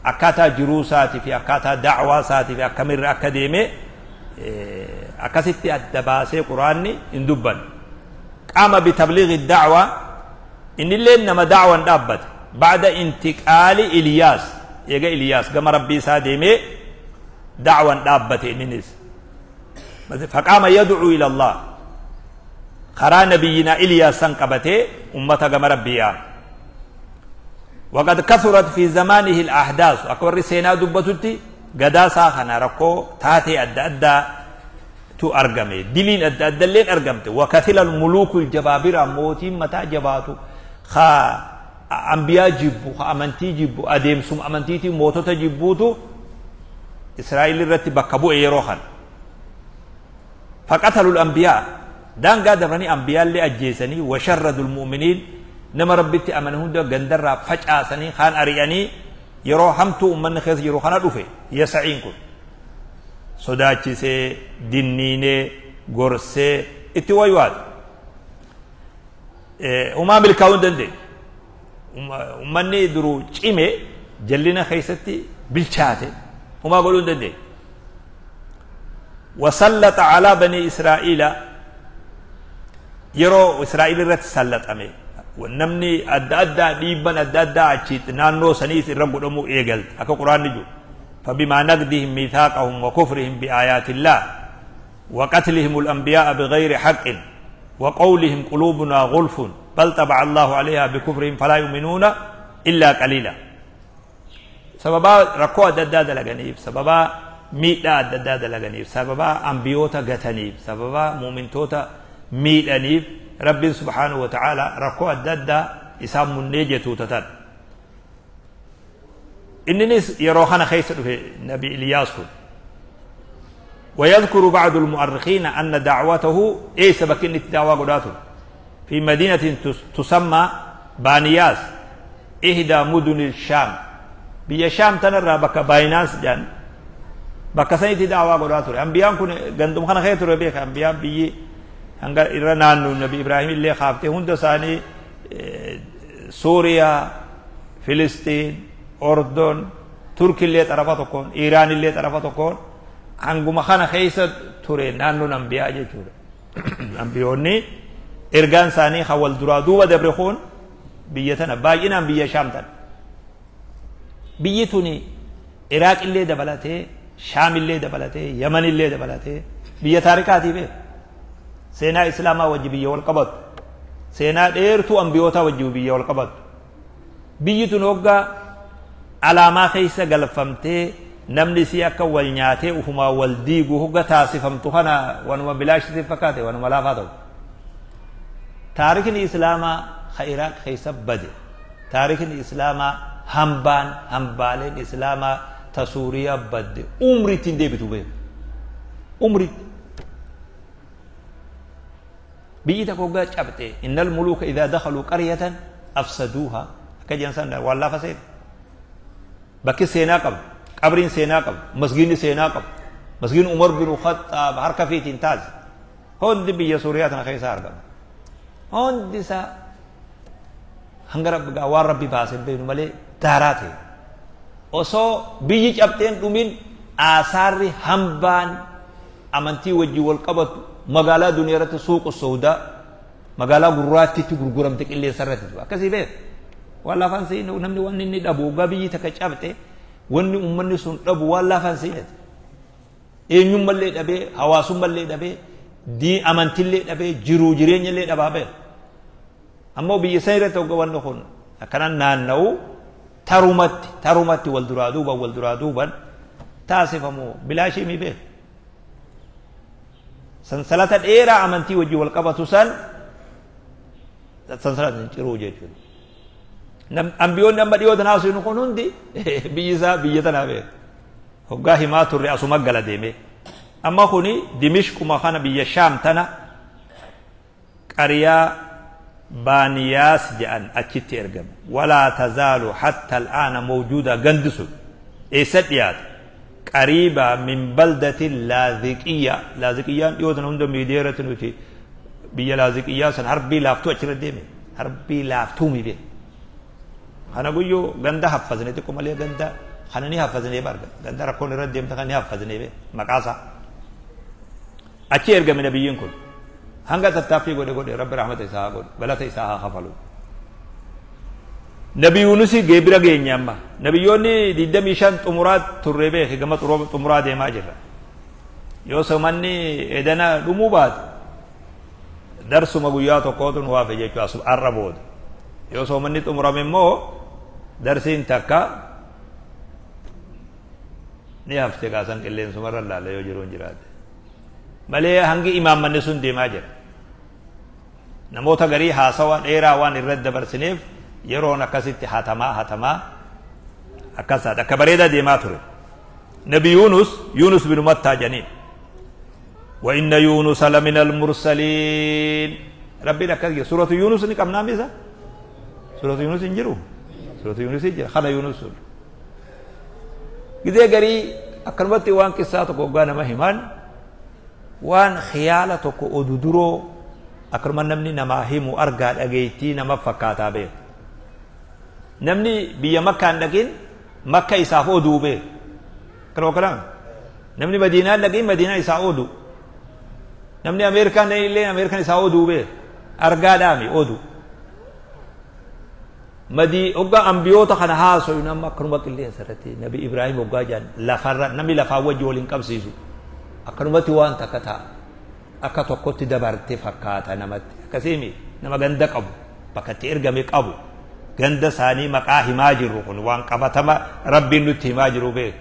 أكاتا جروساتي في أكاتا دعواساتي في أكمر أكاديمي أكاستي الدباسي قرآني إن دبا. قام بتبليغ الدعوة إن اللي إنما دعوة دابت بعد انتقال إلياس. يجا إلياس قام ربي ساديمي دعوة دابت إننس فقام يدعو إلى الله. خرا نبينا إلياس سنقبته أمة قام ربي. وقد كثرت في زمانه الأحداث. أكبر سينا دبتتي قداسا خنا ركو تاتي أدى أدى تو أرقمي دلين أدى أدى لين أرقمته. وكثير الملوك الجبابرة موتين متى جباتو خا أنبياء جبو خا أمنتي جبو أديم سم أمنتيتي موتوتا جبوتو إسرائيل الرتي بكبو إيروخان. فقتلوا الأنبياء دان قادرني أنبياء اللي أجيسني وشردوا المؤمنين نما ربيتي أمنهم دا قندرا فجأة سني خان أرياني يرو همتو أمن خيس يرو خانا دوفي يسعين كن صداتي دينيني غورسي اتوايوات وما بالكاون دندي أمني درو چيمي جلنا خيستي بالشاتي وما قولون دندي. وسلط على بني إسرائيل يرو إسرائيل رت سلط أمي ونمني أدى أدى ديبان أدى أدى أشيت نانو سنيس الرب قدمو إيجل أكو قرآن نجو. فبما نقدهم ميثاقهم وكفرهم بآيات الله وقتلهم الأنبياء بغير حق وقولهم قلوبنا غلف بل طبع الله عليها بكفرهم فلا يؤمنون إلا قليلا. سببا ركو أدى أدى لغنيب، سببا ميدا أدى أدى لغنيب، سببا أنبيوتا قتنيب، سببا مؤمنتوتا ميدانيب. رب سبحانه وتعالى ركو أدى أدى إسام منيجة توتتان. إنني يروحنا خيسر في نبي إلياس. ويذكر بعض المؤرخين أن دعوته إيه سبكين الدعوة قداته في مدينة تسمى بانياس إحدى مدن الشام. بيا شام تنرى بك بايناس جان بك سنة دعوة قداته. أنبياء كن عندهم خنا خير بيك أنبياء بيجي Hanga irra naannu Nabi Ibraahim illee kaaftee hunda isaanii Suuriyaa, Filistiin, Ordon, Turki illee xarafa tokkoon, Iiraan illee xarafa tokkoon hanguma kana keessa ture naannoon ambiyaa jechuudha. Ambiyoonni ergaan isaanii kan wal duraa duuba dabre kun biyya tana baay'inaan biyya Shaam tana. Biyyi tuni Iraaq illee dabalatee, Shaam illee dabalatee, Yaman illee dabalatee biyya taarikaatii beeku. Seenaa Islaamaa wajji biyya wal qabatu. Seenaa dheertuu ambiyootaa wajji biyya wal qabatu. Biyyi tun hoggaa alaamaa keessa galfamtee namni isii akka wal nyaatee ufumaa wal diigu hogga taasifamtu kana wanuma bilaashisiif fakkaate wanuma laafaa ta'u. Taarikni Islaamaa ka Iraaq keessa bade. Taarikni Islaamaa hambaan hambaaleen Islaamaa ta Suuriyaa badde umriitti hin deebitu beeku. Umriitti. Biyyi takka hoggaa cabxe innal muluuka idaa dakhaluu qaryatan afsaduuha akka jedhan san waan laafa seete. Bakki seenaa qabu, qabriin seenaa qabu, masgiinni seenaa qabu. Masgiin Umar bin Khattaab harka fiitiin taase. Hundi biyya Suuriyaa tana keessa argama. Hundi isaa hanga rabbi gaa waan rabbi baase hin beeknu malee daaraa ta'e. Osoo biyyi cabxeen dhumin aasaarri hambaan amantii wajjin wal qabatu magaalaa duniyaa irratti suuqu soodaa magaalaa gurraattiitti gurguramte qilleensa irratti akkasii beeku. Waan laafaan seenu namni waan inni dhabu hoggaa biyyi takka cabxe wanni uummanni sun dhabu waan laafaan seenati. Eenyummallee dhabee hawaasummallee dhabee amantillee dhabee jiruu jireenyallee dhabaa beeku. Ammoo biyya san irratti hoggaa wanni kun akkanaan naanna'u tarumatti tarumatti wal duraa duuban wal duraa duuban taasifamu bilaashii mi beeku. Sansalata dheeraa amantii wajjin wal qabatu san sansalata hin ciruu jechuudha. Ambiyoonni amma dhiyoo tanaa haasofnu kun hundi biyyi isaa biyya tanaa beeku. Hoggaa himaa turre asuma gala deemee. Amma kuni Dimishquma kana biyya Shaam tana qariyaa Baaniyaas jedhan achitti ergame. Walaa tazaalu hatta al'aana mawjuuda gandi sun eessa dhiyaate? Qariiba min baldati Laaziqiyyaa. Laaziqiyyaan dhiyoo tana hunda miidiyaa irratti nuti biyya Laaziqiyyaa san harbii laaftuu achirra deeme. Harbii laaftuu mi beeku. Kana guyyoo ganda haffazne xiqqoo malee ganda kana ni haffazne barga. Ganda rakkoon irra deemte kana ni haffazne be maqaasaa. Achi ergame nabiyyiin kun. Hanga tattaaffii godhe godhe rabbi rahmata isaa haa godhu galata isaa haa kafalu. Nabi Yuunusi geebira geenye amma. Nabiyyoonni 25 xumuraa turre beeki gama xumuraa deemaa jirra. Yoo somanni edana dhumuu baate darsuma guyyaa tokkootu nu hafe jechuudha asuma har'a booda. Yoo soomanni xumurame immoo darsiin takka ni hafte kaasan qilleensumarra laala yoo jiruun jiraate. Malee hangi imaammanni sun deemaa jira. Namoota garii haasawa dheeraa waan irratti dabarsineef yeroon akkasitti hatamaa hatamaa akkasaadha. Akka bareedaa deemaa ture. Nabi Yuunus Yuunus bin Mattaa jedhaniin. Wa inna Yuunusa lamina al-mursaliin. Rabbiin akkas jedhe. Suuratu Yuunus ni qabnaa misa? Suuratu Yuunus hin jiru? Suuratu Yuunus jira. Kana Yuunus sun. Gizee garii akkanumatti waan qissaa tokko hoggaa nama himan waan khiyaala tokko odu duroo akkanuma namni namaa himu argaa dhageettii nama fakkaataa beeku. Namni biyya Makkaa hin dhaqin Makka isaaf oduu beeku. Akkanuma kanaa namni Madiinaa hin dhaqin Madiinaa isaa oduu. Namni Ameerikaa hin dhaqin illee Ameerikaan isaa oduu beeku. Argaadhaami oduu. Madii hoggaa ambiyoota kana haasoyu nama akkanuma qilleensa irratti Nabi Ibraahim hoggaa jedhan lafarra namni lafaa wajji waliin qabsiisu akkanumatti waan takka ta'a akka tokkotti dabarte fakkaata namatti akkasiimi nama ganda qabu bakka itti ergame qabu ganda isaanii maqaa himaa jirru kun waan qabatama rabbiin nutti himaa jiru beeku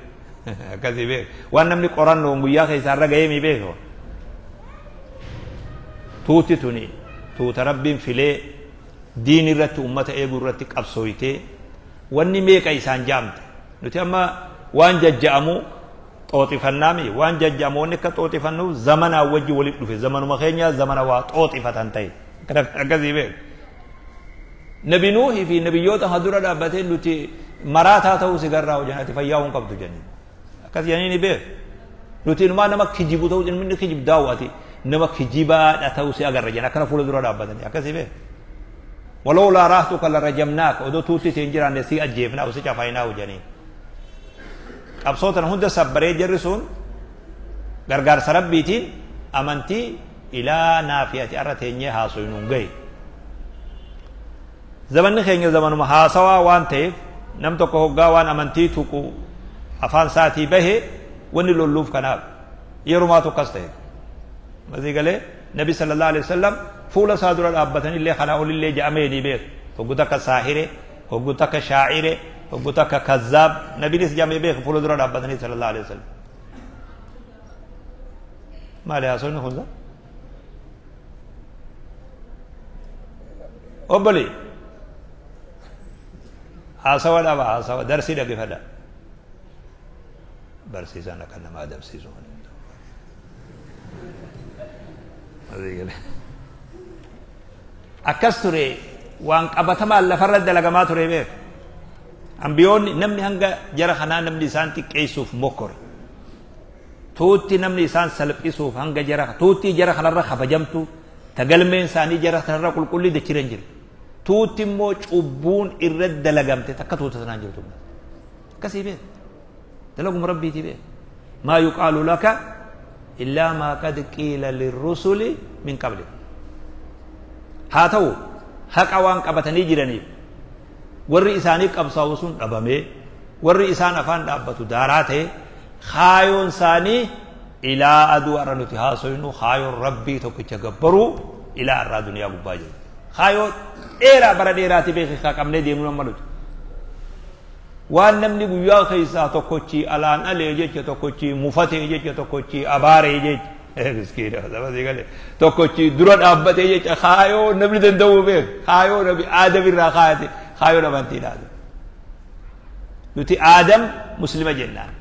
akkasii beeku waan namni qorannoon guyyaa keessaa irra ga'ee mi beeku tuuti tuni tuuta rabbiin filee diin irratti ummata eeguu irratti qabsooytee wanni meeqa isaan jaamte nuti amma waan jajja'amu xooxifannaami waan jajja'amu wanni akka xooxifannuuf zamanaa wajji walitti dhufe zamanuma keenya zamana waa xooxifatan ta'e akkasii beeku. Nabi Nuuhi fi nabiyyoota dura dhaabbatee nuti maraataa ta'uu si garraa hojjanati fayyaa hin qabdu jennee akkas jedhanii ni beeku. Nuti inumaa nama kijibu ta'uu ilmi kijib daawwati nama kijibaadha ta'uu si agarra jedhan akkana fuula dura dhaabbatanii akkasii beeku. Walawlaa raahtuka larajamnaaka odoo tuutti hin jiraanne si ajjeefnaa si cafaynaa jedhanii. Qabsoo tana hunda sabbaree jarri sun gargaarsa rabbiitiin amantii ilaa naafiyati arra teenyee haasoynuun gahe. Zamanni keenya zamanuma haasawaa waan ta'eef nam tokko hoggaa waan amantii tuqu afaan isaatii bahe wanni lolluuf kanaaf yerumaatu akkas ta'e. Masii galee Nabi sallallahu alaihi wasallam fuula isaa dura dhaabbatanii illee kanaa olillee ja'amee ni beeku. Hoggu takka saahire, hoggu takka shaa'ire, hoggu takka kazzaab nabiinis ja'amee beeku fuula dura dhaabbatanii sallallahu alaihi wasallam. Maali haasawni kun? Obboli haasawa dhaba haasawa darsii dhaggeeffadha. Barsiisaan akka nama adabsiisu. Akkas ture waan qabatamaan lafarra dalagamaa ture beeku. Ambiyoonni namni hanga jara kanaa namni isaan xiqqeessuuf mokkore. Tuutti namni isaan salphisuuf hanga jara tuutti jara kanarra kabajamtu tagalmeen isaanii jara kanarra qulqullii dachiran jiru. Tuutti immoo cubbuun irra dalagamte takka tuuta sanaan jirtu. Akkasii beeku. Dalaguma rabbiitii beeku. Maa yuqaalu laka illaa maa qad qiila lirrusuli min qablik. Haa ta'u haqa waan qabatanii jiraniif warri isaanii qabsaa'u sun dhabamee warri isaan afaan dhaabbatu daaraa ta'e kaayoon isaanii ilaa aduu har'a nuti haasoynu kaayoon rabbii tokkicha gabbaruu ilaa har'aa duniyaa gubbaa jiru. Kaayoo dheeraa bara dheeraati beekaa qabnee deemuu nama nuti. Waan namni guyyaa keessaa tokkochi alaan alee jecha tokkochi mufatee jecha tokkochi abaaree jecha miskiina sabasii galee tokkochi dura dhaabbatee jecha kaayoo namni danda'uu beeku kaayoo nabi aadam irraa kaayate kaayoo amantiidhaa. Nuti aadam muslima jennaan.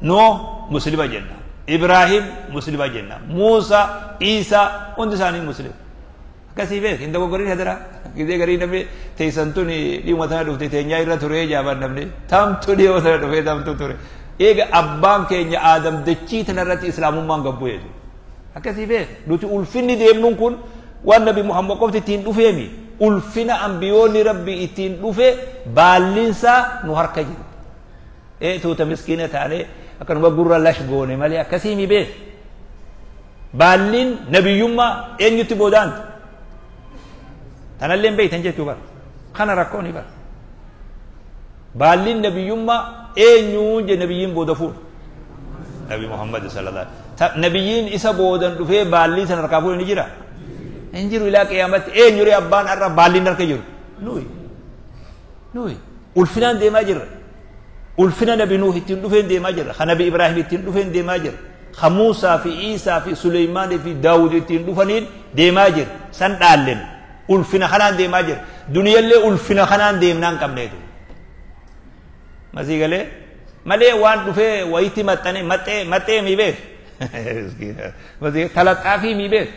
Nuh muslima jennaan. Ibraahim muslima jennaan. Muusa, Iisaa hundi isaanii muslima. Akkasii beek hin dogoggorin hadaraa. Gizee garii namni teessan tuni dhiyuma tana dhufte teenyaa irra turee jaaban namni tamtu dhiyuma tana dhufee tamtu ture. Eega abbaan keenya aadam dachii tana irratti islaamummaan gabbu jechuudha. Akkasii beek nuti ulfinni deemnuun kun waan nabi Muhammad qofti ittiin dhufeemi. Ulfina ambiyoonni rabbi ittiin dhufe baallinsaa nu harka jiru. Tuuta miskiina taanee akkanuma gurra lash goone malee akkasii mi beek. Baalliin nabiyyummaa eenyutti boodaanti? Tanallee beektan jechuu bara. Kana rakkoon bara. Baalliin nabiyyummaa eenyuun je nabiyyiin booda fuudha. Nabi Muhammad sallallahu alaihi wasallam. Nabiyyiin isa boodan dhufee baallii sana harkaa fuudhe ni jira. Hin jiru ilaa qiyaamatti eenyuree abbaan har'a baalliin harka jiru. Nuyi. Nuyi. Ulfinaan deemaa jirra. Ulfina nabi Nuh ittiin dhufeen deemaa jirra. Ka nabi Ibraahim ittiin dhufeen deemaa jirra. Ka Muusaa fi Iisaa fi Suleymaan fi Daawud ittiin dhufaniin deemaa jirra. San dhaallen. Ulfina kanaan deemaa jira. Duniyallee ulfina kanaan deemnaan qabneetu. Masii galee malee waan dhufee wayitti maxxane maxxee maxxee mi beek. Masii talaxaafii mi beek.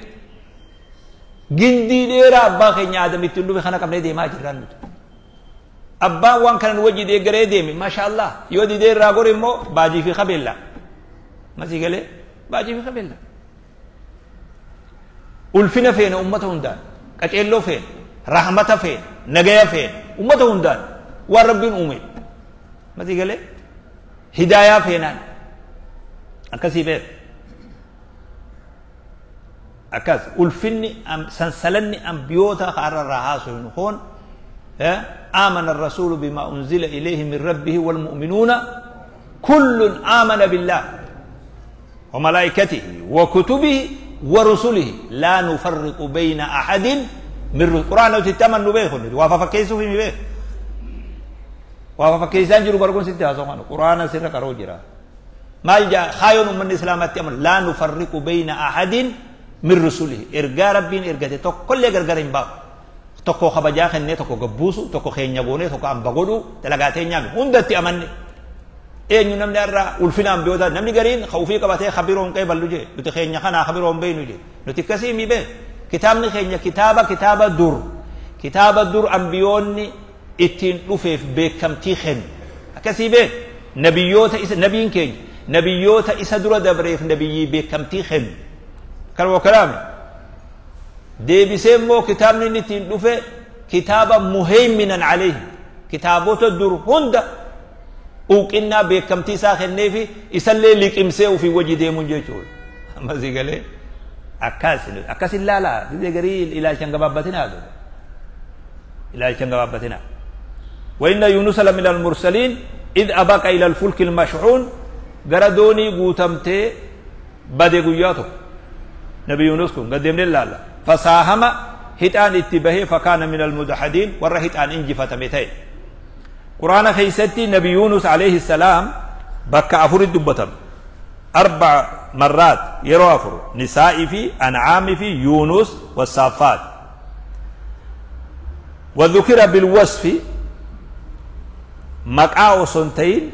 Gindii dheeraa abbaa keenya aadam ittiin dhufe kana qabnee deemaa jirraan nuti. Abbaan waan kana nu wajji deeggaree deeme maashaallah yoo didee irraa gore immoo baajii fi qabeella. Masii galee baajii fi qabeella. Ulfina feena uummata hundaan. Qaceelloo feena, rahmata feena, nagaya feena, uummata hundaan waan rabbiin uume. Masii galee hidaayaa feenaan akkasii beeku. Akkas ulfinni sansalanni ambiyoota har'a irraa haasofnu kun آمن الرسول بما أنزل إليه من ربه والمؤمنون كل آمن بالله وملائكته وكتبه ورسله لا نفرق بين أحد من القرآن لو تتمنوا به وافق كيسو في به وافق كيسان جرو بركون ستة هذا القرآن سر كروجرا ما جاء خاين من الإسلام لا نفرق بين أحد من رسله إرجع ربين إرجع تو كل إرجع باب tokko kabajaa kennee tokko gabbuusu tokko keenya goonee tokko hamba godhu dalagaa nyaannu hundatti amanne eenyu namni irraa ulfina ambiyootaa namni gariin ofii qabatee kabiroon qeeballu jee nuti keenya kanaa kabiroon beeynu jee nuti akkasii mi beek kitaabni keenya kitaaba dur kitaaba dur ambiyoonni ittiin dhufeef beekamtii kennu akkasii beek nabiyyoota isa nabiin keenya nabiyyoota isa dura dabreef nabiyyii beekamtii kennu Kan wakalaame deebisee immoo kitaabni inni ittiin dhufe kitaaba muhayminan alayhi, kitaabota dur hunda uqinnaa beekamtii isaa kenneefi isallee liqimsee ofii wajji deemuun jechuudha. Amma si galee akkas akkas ilaalaa gizee garii ilaalchan gabaabbatinaa ture, ilaalchan gabaabbatinaa. وإن يونس لمن المرسلين إذ أبق إلى الفلك المشحون غردوني غوتمتي بدي غياتو نبي يونس كن قدم لله فساهم هتان اتباهي فكان من المدحدين ور هتان انجي فتمتي. قرآن خيستي نبي يونس عليه السلام بكى أفر الدبتم 4 مرات يرو أفر نساء في أنعام في يونس والصافات. وذكر بالوصف مقاو سنتين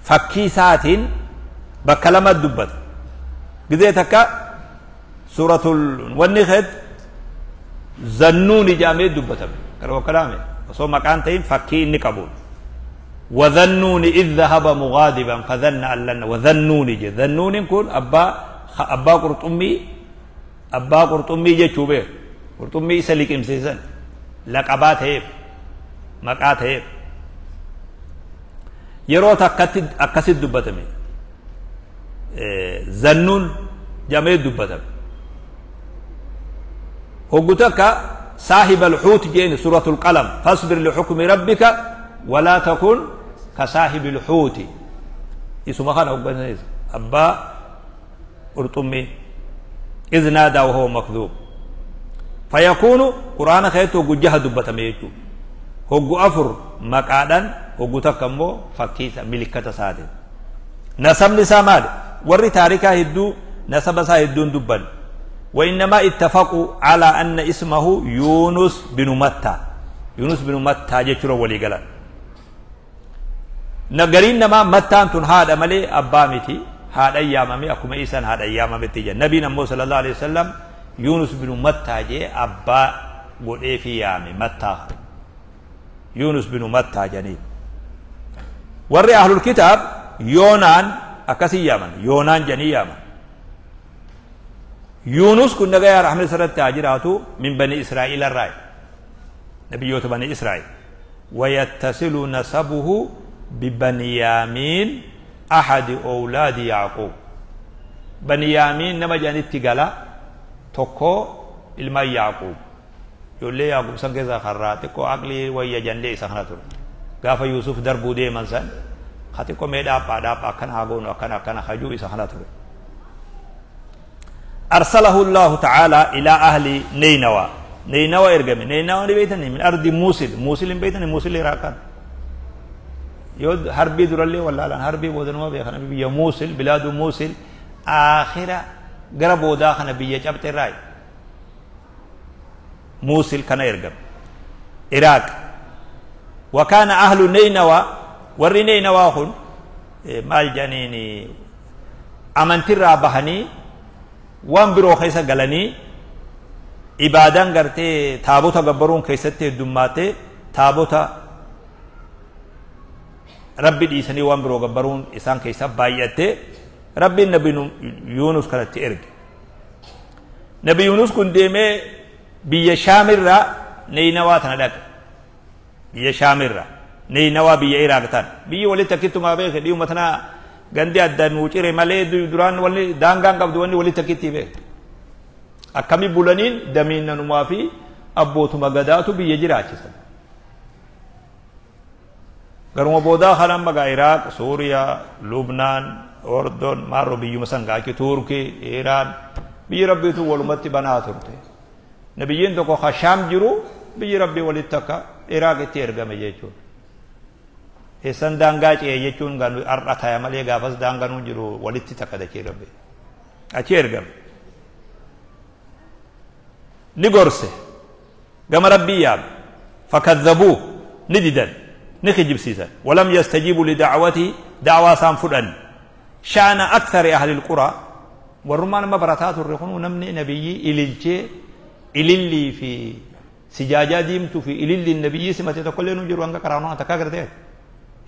فكي ساتين بكلمة دبت قذيتك سورة والنخد زنوني جامع دبتم كرو كلامي وصو مكانتين فكي نقبول. وذنوني إذ ذهب مغاضبا فظن أن لن وذنوني جي ذنوني كون أبا قرطمي أبا قرطمي جي شوبه قرطمي سليك إمسيسن لقبات هيف مقات هيف yeroo takkatti akkasit dubbatame zannuun jamee dubbatame hoggu takka saahiba alxuut jeeni suuratu alqalam fasbir lixukmi rabbika walaa takun ka saahibi alxuuti isuma kana hoggansanis abbaa qurxummii iz naadaa wahuwa makduub fayakuunu quraana keessatti hoggu jaha dubbatame jechuu hoggu 4 maqaadhaan hoggu takka immoo fakkiisa milikkata isaatiin. Nasabni isaa maali? Warri taarikaa hedduu nasaba isaa hedduun dubban. وإنما اتفقوا على أن اسمه يونس بن متى. يونس بن متى جترو ولي قال نقرين نما متى تن هذا ملي أبامتي هذا أيامي أكما إيسان هذا أيامي تيجا نبينا موسى صلى الله عليه وسلم يونس بن متى جي أبا قد إيه في يامي متى يونس بن متى جنين. وري أهل الكتاب يونان أكسي يامن يونان جني يامن. يونس كن نغيا رحمة سرت تاجراتو من بني إسرائيل الرأي نبيوت بني إسرائيل ويتصل نسبه ببنيامين أحد أولاد يعقوب. بنيامين نما جاني تقلا تكو إلما يعقوب يقول لي يعقوب سنكزا خراتكو أقلي ويا جندي سخناتو غافا يوسف دربو دي منسان خاتكو ميدا با دا با كان هاغون وكان كان خجو سخناتو. أرسله الله تعالى إلى أهل نينوى. نينوى إرقمي نينوى بيتني من أرض موسل موسل بيتني موسل إراكان يود حربي درلي ولا لا حربي بودنوا بيخنا بيا موسل بلاد موسل آخرة قربوا داخنا بيا جبت الراي موسل كان إرقم إراك. وكان أهل نينوى وري نينوى خن مال جنيني أمنتر بهني وان برو خيسا قلني إبادان قرتي تابوتا قبرون كيستي دماتي تابوتا ربي ديسني وان برو قبرون إسان كيسا بايتي ربي النبي يونس كانت إرق. نبي يونس كن ديمي بيا شامر نينوا تندك بيا شامر نينوا بيا إراقتان بيا ولي تكتو ما بيخ ديو متنا gandi adda nuucire malee duraan walli daangaan qabdu wanni walitti akkitti beek akkami bulaniin damiinnanumaa fi abbootuma gadaatu biyya jiraachisan. Garuma boodaa kana amma gaa Iraaq, Suuriyaa, Lubnaan, Ordon, maarroo biyyuma san gaa achi Turkii, Iraan biyyi rabbiitu walumatti banaa turte. Nabiyyiin tokko ka Shaam jiru biyyi rabbii walitti akka Iraaq itti ergame jechuudha. Eessan daangaa ce'e jechuun har'a ta'a malee gaafas daangaan jiru walitti takka dachee rabbi. Achi ergame. Ni gorse. Gama rabbii yaame. Fakadhabuu ni didan. Ni kijibsiisan. Walam yastajiibu lidacwatii dacwaa isaan fudhan. Sha'ana akthari ahli alquraa warrummaan amma barataa turre kun namni nabiyyii ililchee ilillii fi sijaajaa diimtuu fi ililliin nabiyyii simate tokkollee nu jiru hanga karaanoo takkaa gartee.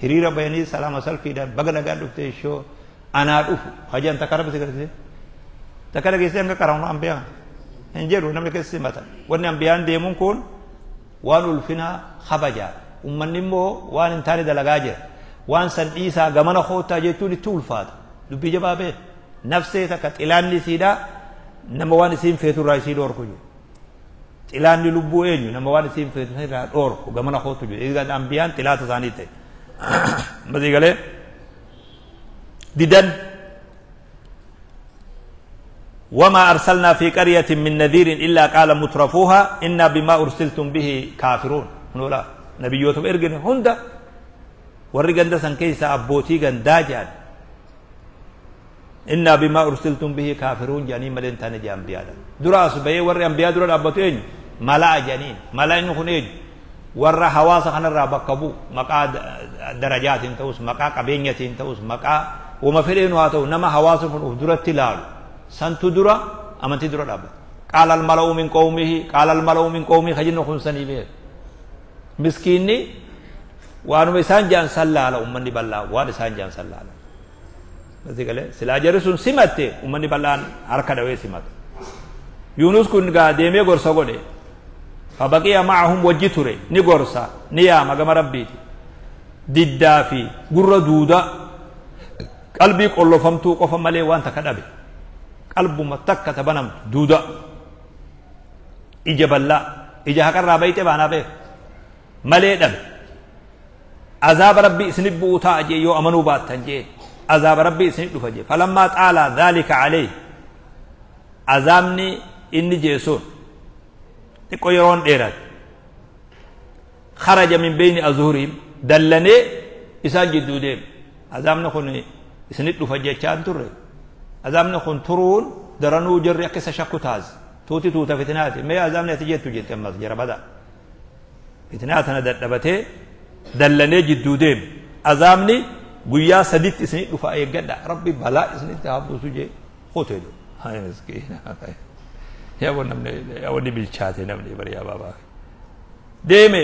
Hiriira bayanii salaama salfiidhaan baga nagaan dhufte ishoo anaa dhufu hajaan takka rabbi si garsiise. Takka dhageessee hanga qaramu ambiyaan hin jedhu namni keessa simata. Wanni ambiyaan deemuun kun waan ulfina kabajaa. Ummanni immoo waan hin taane dalagaa jira. Waan san dhiisaa gamana koottaa jechuun itti ulfaata. Dubbii jabaa beeku. Nafsee takka xilaanni isiidhaa nama waan isiin feetu irraa isii dhoorku jiru. Xilaanni lubbuu eenyu nama waan isiin feetu irraa dhoorku gamana koottu jiru. Egaa ambiyaan xilaata isaanii ta'e. Masii galee didan. وما أرسلنا في قرية من نذير إلا قال مترفوها إنا بما أرسلتم به كافرون. نولا نبيوتهم إرجن هندا ورجن دسن كيس أبوتي جن داجان إنا بما أرسلتم به كافرون جاني مدن تاني جان بيادا دراس بيه ور أنبياء درا أبوتين ملا جانين ملا إنه خنيج ور حواس خن الرابع كبو مقا درجات توس مقا قبينية توس مقا وما فرينو هاتو نما حواس فن درا تلال سنتو درا أمنتي درا رابع قال الملأ من قومه قال الملأ من قومه خجنو خنسني بيه مسكيني وانو إسان جان سلا على أمني بالله وان إسان جان سلا على بس قال سلا جرسون سمته أمني بالله حركة دوي سمت يونس كن قادمي غرسا غدي فبقي معهم وجتره ني غرسا نيا مغم ربي ددافي غر دودا قلبي قلفمتو قف ملي وان تكدبي قلب متك تبنم دودا إجبلا إجا هكر بيت بانا به ملي دب عذاب ربي سنبو تاجي يو أمنو باتنجي عذاب ربي سنبو فجي فلما تعالى ذلك عليه عذابني إني جيسون تقويرون ديرات خرج من بين أزهرهم دلني إسان جدو ديم عذابني خوني سنبو فجي چان تري عذابني خون ترون درنو جري أكسا شكو تاز توتي توتا فتناتي ما عذابني تجيتو جيت أمس جربدا فتناتنا دبته دلني جدو ديم عذابني قويا سديت اسني دفا ايغدا ربي بلا اسني تابو سجي خوتيدو هاي مسكين يا ونمني يا وني بالشاتي نمني بريا بابا ديمي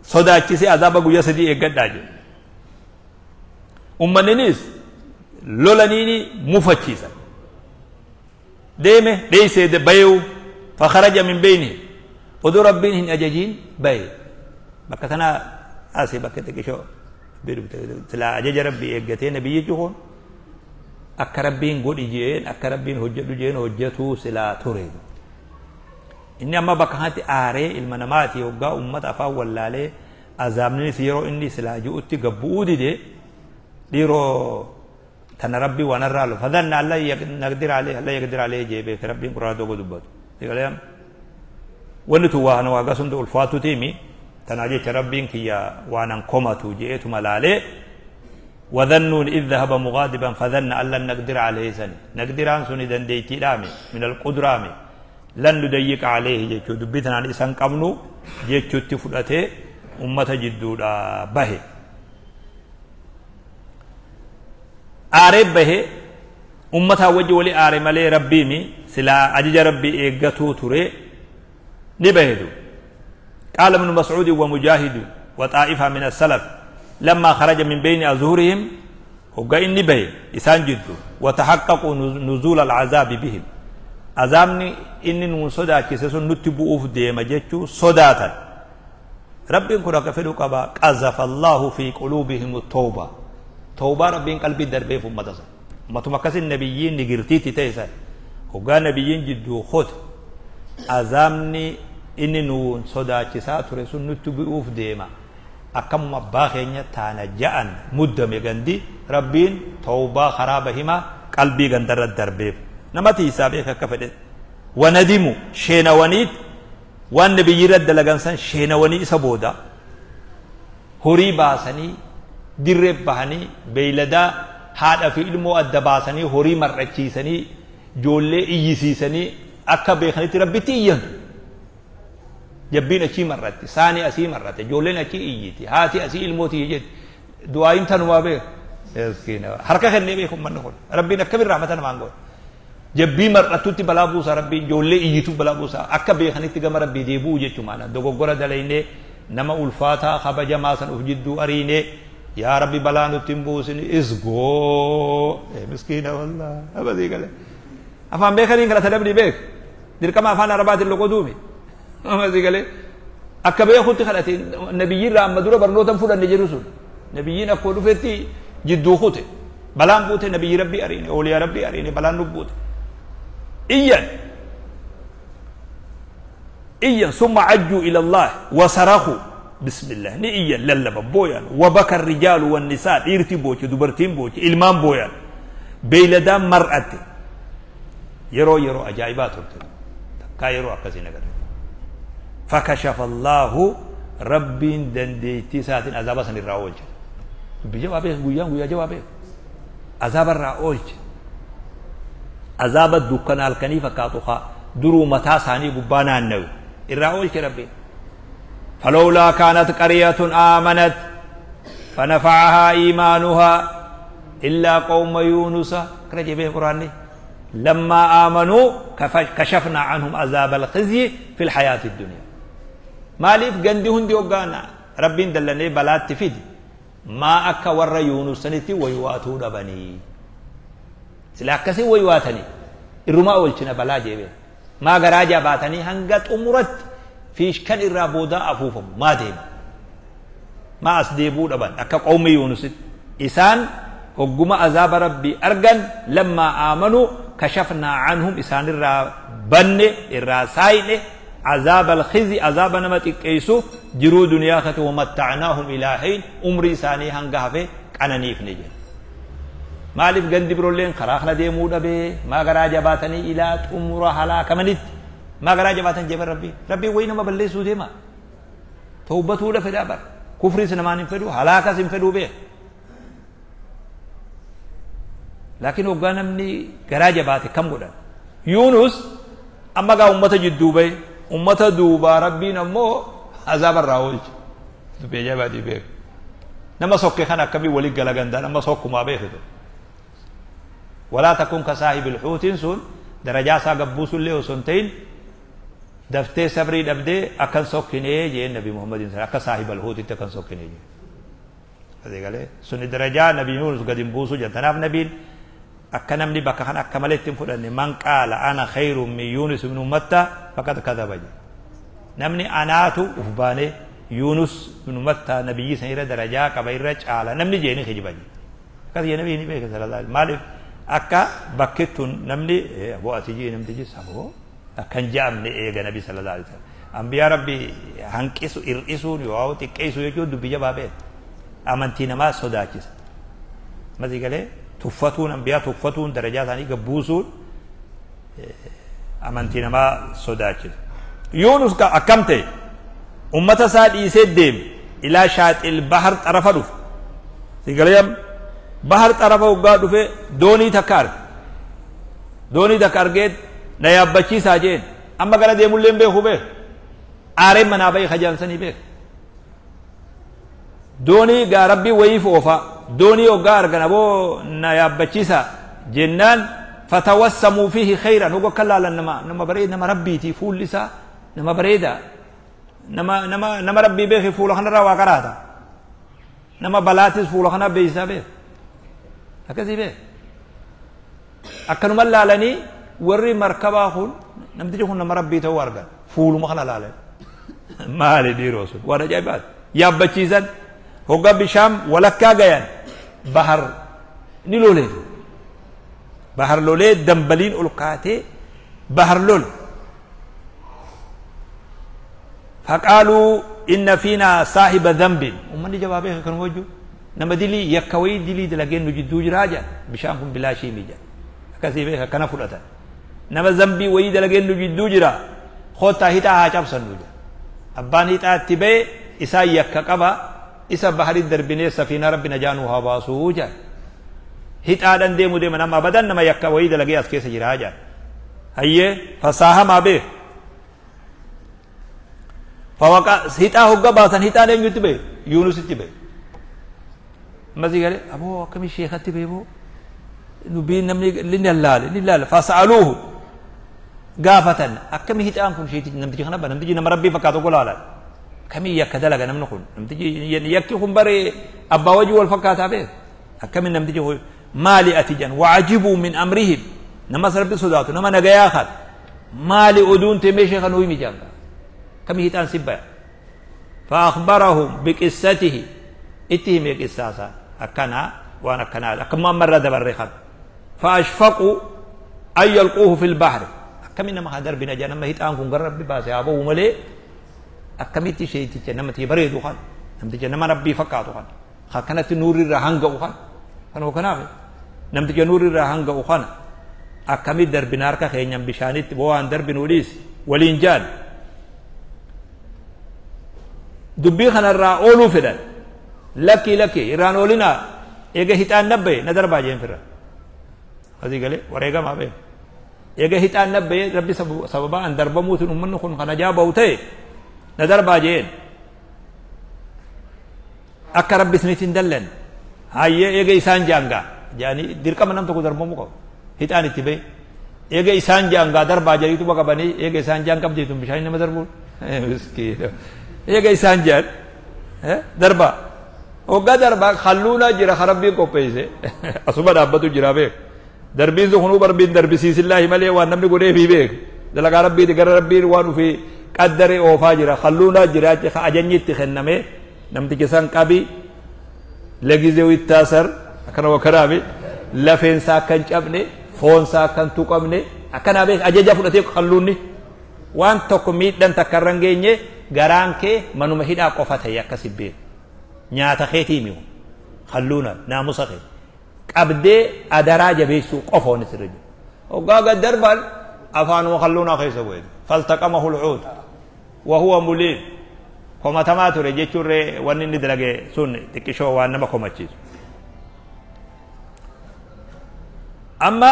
صداچي سي عذاب قويا سدي ايغدا جي امنينيس لولانيني مفتشيسا ديمي ديسي دبيو فخرج من بينه ودو ربين اجاجين بي بكتنا آسي بكتك شو تلا أجج ربي إجتين نبي يجون أكربين قد إجين أكربين هجة جين هجته سلا تريد إني أما بكهات آري المنامات يوجا أمة أفا ولا لي أزامني سيرو إني سلا جوتي قبودي دي ديرو تنربي ونرى له فظن الله نقدر عليه الله يقدر عليه جيبه ربي قرآن دوغو دبوت يقول يا ونتوا أنا واقصند الفاتو تيمي تناجي ربين كيا وانا كوماتو جئت ملالي وظنوا إذ ذهب مغاضبا فظن أن لن نقدر عليه سني نقدر عن سني دنديتي لامي من القدرة لن نضيق عليه جيتو دبيتنا عن إسان قمنو جيتو تفلته أمة جدو به آرب به أمة وجه ولي آرب ملي ربي مي سلا أجج ربي إيقاتو تري نبهدو. قال ابن مسعود ومجاهد وطائفة من السلف لما خرج من بين أزهرهم وقال نبه إسان جدو وتحققوا نزول العذاب بهم عذابني إني نصدا كيسسون نتبو أوف ديما جتشو صداتا ربي كنا كفلو قبا قذف الله في قلوبهم التوبة توبة ربي قلبي دربي فمتسا ما تمكس النبيين نجرتي تيسا وقال نبيين جدو خد عذابني إني نون صدا كيسا ترسون نتبو أوف ديما أكم باخينيا تانا جان مدة مغندي ربين توبة خرابهما قلبي غندر الدربي نمتي سابق كفدت وندموا شينوانيت والنبي يرد لغنسان شينواني سبودا هوري باسني درب بهني بيلدا هذا في علمو الدباسني هوري مرچيسني جولي ايسيسني اكا بيخني ربتي ين جبين أشي مرتي ثاني أشي مرتي جولين أشي إيجتي هاتي أشي الموتي إيجت دعائين تنوى به حركة خلني بيكم من نقول ربنا كبير رحمتنا ما نقول جبي مرتو تبلا بوسا ربي جولي إيجتو بلا بوسا أكبر خلني تجمع ربي ديبو جتو معنا دوغورا دلينه نما ألفاتا خبجا ماسن أفجدو أرينه Yaa Rabbi balaa nutti hin buusin isgoo miskiina wallah abasii galee afaan beekaniin kadhata namni beek dirqama afaan arabaatiin loqotuumi abasii galee akka beekutti kadhate nabiyyiirraa amma dura barnoota hin fudhanne jedhu sun nabiyyiin akkoo dhufetti jidduu kute balaan buute nabiyyi rabbii ariine ooliyaa rabbii ariine balaan nu buute iyyan iyyan summa ajjuu ila Allah wasaraku bismillah ni iyyan lallaba booyan wabaka rijaalu wannisaa dhiirti booche dubartiin booche ilmaan booyan beeyladaan mar'atte yeroo yeroo ajaa'ibaa turte takkaa yeroo akkasii nagarre fakashafa Allahu rabbiin dandeettii isaatiin azaaba san irraa oolche dubbii jabaa beeku guyyaan guyyaa jabaa beeku azaaba irraa oolche azaaba dukkana halkanii fakkaatu haa duruu mataa isaanii gubbaa naannawe irraa oolche rabbiin فلولا كانت قرية آمنت فنفعها إيمانها إلا قوم يونس كرجي به القرآن لما آمنوا كشفنا عنهم عذاب الخزي في الحياة الدنيا مالif gandi hundi hoggaana rabbiin dallanee balaatti fidi maa akka warra Yuunus sanitti waywaatuu dhabanii sila akkasii waywaatanii irrumaa oolchina balaa jeebee maa garaa jabaatanii hanga xumuratti fiishkan irraa boodaa afuufamu maa deema maa as deebuu dhaban akka qawmi Yuunusitti isaan hogguma azaaba rabbii argan lammaa aamanuu kashafnaa canhum isaan irraa banne irraa saayne عذاب الخزي عذاب نما تقيسو جرو دنيا خت ومتعناهم الى حين عمري ثاني هنگا في قننيف نجي مالف غندي برولين خراخ ديمو دبي ما غرا جباتني الى عمر هلاك منت ما غرا جباتن جبر ربي ربي وين ما بلسو ديما توبته لفدا بر كفر سنمان فدو هلاك سن فدو به لكن وغانمني غرا جبات كم غدان يونس اما غا امته جدو بي ummata duubaa rabbiin ammoo azaaba irraa oolche dubbii ajaa'ibaatii beeku nama sokke kan akkamii walii galagandaan amma sokkumaa beekitu walaa takun ka saahibil xuutiin sun darajaa isaa gabbuusullee osoo hin ta'in daftee sabrii dhabdee akkan sokkinee jeen nabi muhammadin sana akka saahibal xuutitti akkan sokkinee jeen asii galee suni darajaa nabi Yuunus gad hin buusu jedhan tanaaf nabiin akka namni bakka kana akka malee itti hin fudhanne man qaala ana khayrun min Yuunus ibnu Matta faqad kadhaba jedhe namni anaatu uf baanee Yuunus ibnu Matta nabiyyi san irra darajaa qaba irra caala namni jeeni kijiba jedhe akkas jee nabiyyi ni beeka sallallahu alaihi maaliif akka bakki tun namni aboo ati jee namtichi saboo akkan je'amne eega nabi sallallahu alaihi wasallam ambiyaa rabbi hanqisu hir'isuun yoo xiqqeessu jechuun dubbii jabaa beeka amantii namaa sodaachisa masii galee tuffatuun ambiyaa tuffatuun darajaa isaanii gabbuusuun amantii namaa sodaachisa. Yuunus akkam ta'e ummata isaa dhiisee deeme ilaa shaaxil bahar xarafa dhufe. Sigalee bahar xarafa hoggaa dhufe doonii takka arge. Doonii takka argee na yaabbachiisaa jeen amma gara deemullee hin beeku beeku. Aareen manaa bahee kajaansanii beeku. Doonii gaa rabbii wayiif oofaa. Doonii hoggaa argan aboo na yaabbachiisa jennaan fatawassamuu fiihi khayran hogga akka laalan nama nama bareeda nama rabbiiti fuulli isaa nama bareeda nama nama nama rabbii beeke fuula kanarraa waa qaraata nama balaatis fuula kanaa beeysaa beek akkasii beek akkanuma laalanii warri markabaa kun namtichi kun nama rabbii ta'uu argan fuuluma kana laalan maali dhiiroo sun waan ajaa'ibaati yaabbachiisan hogga bishaan walakkaa gayan bahar ni lolee bahar lolee dambaliin ol kaatee bahar lole faqaaluu inna fiinaa saahiba dhanbin ummanni jabaa beeka kan wajju nama dilii yakka wayii dilii dalageen nu jidduu jiraa jedhan bishaan kun bilaashii mi jedhan akkasii beeka akkana fudhatan nama zambii wayii dalageen nu jidduu jira koottaa hixaa haa cabsannu jedhan abbaan hixaa itti ba'e isaan yakka qaba isa bahari darbinee safiinaa rabbi najaa nuu haa baasuu jedhan hixaadhaan deemu deema nama abadan nama yakka wayii dalagee as keessa jiraa jedhan hayyee fasaahamaa beek fawaqa hixaa hogga baasan hixaan eenyutti ba'e Yuunusitti ba'e ammasii galee aboo akkamii sheekatti ba'e boo dubbiin namni ni laale ni laale fasa'aluuhu gaafatan akkamii hixaan kun sheetichi namtichi kana ba namtichi nama rabbii fakkaatu golaalan kamii yakka dalaga namni kun namtichi yakki kun bare Abbaa wajji wal fakkaataa beeka. Akkamiin namtichi maali ati jan wacajibuu min amrihim, namas rabbi sodaatu, nama nagayaa kan maali oduun tee meeshee kan himi janga kami hixaan si baya. فأخبرهم بقصته اتهم قصاصا أكنا وأنا أكنا أكما مرة دبر خد. فأشفقوا أن يلقوه في البحر. أكمل ما هدر بنا جانا ما هيت أنكم قرب بباس يا أبو ملي أكملت شيء تيجي نما تبريد وخان نم تيجي نما ربي فكات وخان خكنت نور الرهانج وخان أنا وكنافي نم تيجي نور الرهانج وخان أكمل در بنارك خينيم بشانيت بوان در بنوليس ولينجان دبي خنا الرأولو فدان لكي لكي إيران أولنا إيجا هيتان نبي ندر باجين فرا هذه قال وريقا ما بين إيجا هيتان نبي ربي سببا أن درب موت أمن خن خنا جابه تي ندر باجين أكا ربي سنتين دلن هاي إيجا إسان جانغا يعني دركا منام تكو درب موكو هيتان اتبي إيجا إسان جانغا در باجين تو بقى بني إيجا إسان جانغا بجيتم بشاين نمدر بول مسكين إيجا إسان جان دربا وقا دربا خلونا جرا خربي كوبيسه أصبح دابتو جرا بيك دربين زخنو بربين دربي سيس الله ملي وان نمني قريه في بيك دلق ربي دقر ربي وانو في قدر أوفا جرا خلونا جرا أجنجي تخنمي نمتي كسان قبي لقيزيو التاسر أكنا وكرامي لفين ساكن جبني فون ساكن توقمني أكنا بيك أججا فلتيك خلوني وان تقمي دان تكرنجيني garaan kee manuma hidhaa qofa ta'e akkasi beeku nyaata keetii mi'u halluuna naamusa kee qabdee adaraa jabeessuu qofa wanni sirra jiru. Hoggaa gad darban afaanuma halluunaa keessa bu'e faltaqamahu lcuud wa huwa muliim komatamaa ture jechuurree wanni inni dalage sun xiqqishoo waan nama komachiisu. Amma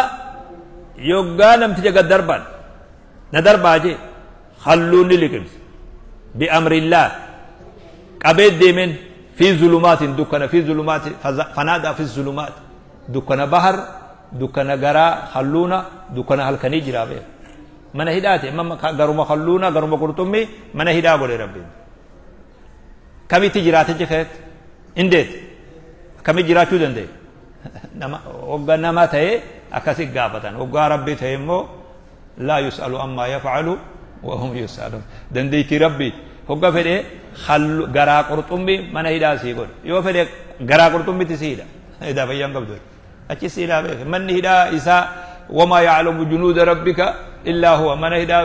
yoggaa namticha gad darban na darbaa jee halluun ni liqimse. بأمر الله قبيت ديمن في ظلمات دكنا في ظلمات فنادى في الظلمات دكنا بحر دكنا غرا خلونا دكنا هلكني جرابه من هداته ما غرو ما خلونا غرو ما قرطمي من هدا غوري ربي كمي تجرات جخت اندت كمي جراتو دندي نما وغا نما تاي اكاسي غافتان وغا ربي تايمو لا يسأل عما يفعل وهم يسألون دنديتي ربي هوغا فدي خل غرا قرطمي من هيدا سيغور يو فدي غرا قرطمي تسيدا هيدا فيان قبدور اچي سيدا من هيدا إسا وما يعلم جنود ربك إلا هو من هيدا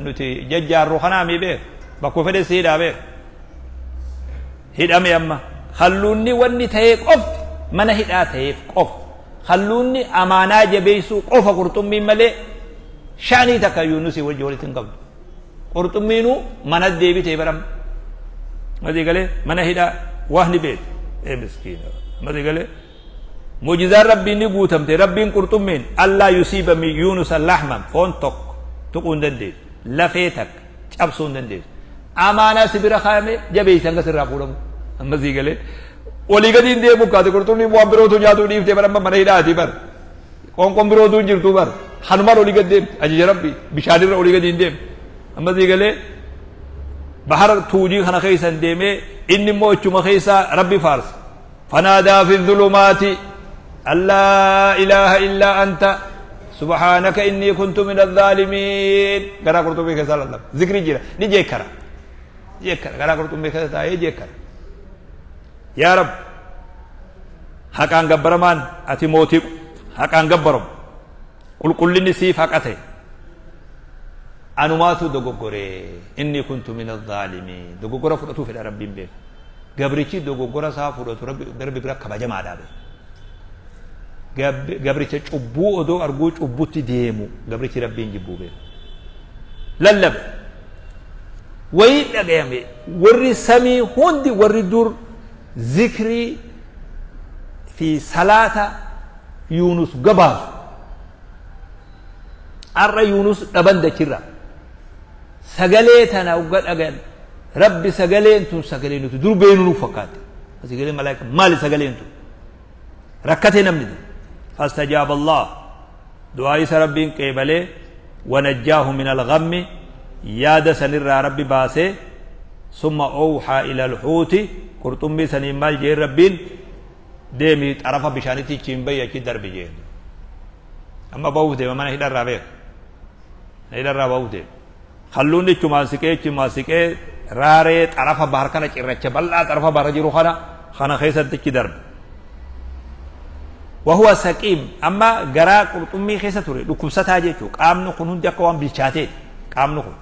نتي ججار روحنا مي به بكو فدي سيدا به هيدا مي أما خلوني وني تيك قف من هيدا تيك قف خلوني أمانة جبيسو قف قرطمي ملي شاني تكا يونسي وجه ولتن قبل قرطمينو من الديبي تيبرم ما دي قال من هدا وهني بيت ايه مسكين ما دي قال معجزة ربي ني غوتم تي ربي قرطمين الله يصيب من يونس اللحم فون توك تقون دندي لفيتك چبسون دندي امانه سبر خامه جبي سنگ سر فودم ما دي قال ولي قدين دي بوكا قرطمي مو بروتو جاتو ديف تيبرم من هدا تيبر قوم قوم بروتو جرتو بر حنمار olii gad deemti ajaja rabbi bishaanirra olii gad hin deemti amma sii galee bahara tuujii kana keessa hin deemee inni immoo ichuma keessa rabbi faarsa fanaadaa fi dhulumaati allaa ilaaha illaa anta subhaanaka innii kuntu min adh-dhaalimiin garaa qurxummii keessa lallaba zikri jira ni jeekkara jeekkara garaa qurxummii keessa taa'ee jeekkara yaa rab haqaan gabbaramaan ati mootii haqaan gabbaramu qulqullinni siif haqa ta'e anumaatu dogoggore inni kuntu min adh-dhaalimiin dogoggora fudhatuu fedha rabbiin beeku gabrichi dogoggora isaa fudhatu rabbi bira kabajamaadhaa beeku gabricha cubbuu odoo arguu cubbutti deemu gabrichi rabbiin jibbuu beeku lallabe wayii dhagayame warri samii hundi warri dur zikrii fi salaata Yuunus gabaasu arra Yuunus dhaban dachirra sagalee tana uga dhagan rabbi sagaleen tun sagalee nuti dur beenu nu fakkaate sagalee malaayika maali sagaleen tun rakkate namni fastajaaba Allah du'aa isa rabbiin qeebalee wanajjaahu min alghammi yaada sanirraa rabbi baasee summa awxaa ila alxuuti Qurxummii saniin maal jeen Rabbiin deemi xarafa bishaanitti ichiin bayi achi darbi jeen. Amma bahuuf deema mana hidharraa beeka. Hidharraa bahuuf deema. Halluun ichumaan siqee ichumaan siqee raaree xarafa bahar kana cirracha bal'aa xarafa bahar jiru kana keessatti achi darbe. Wahuwa saqiim amma garaa qurxummii keessa ture dhukkubsataa jechuudha. Qaamni kun hundi akka waan bilchaateeti qaamni kun.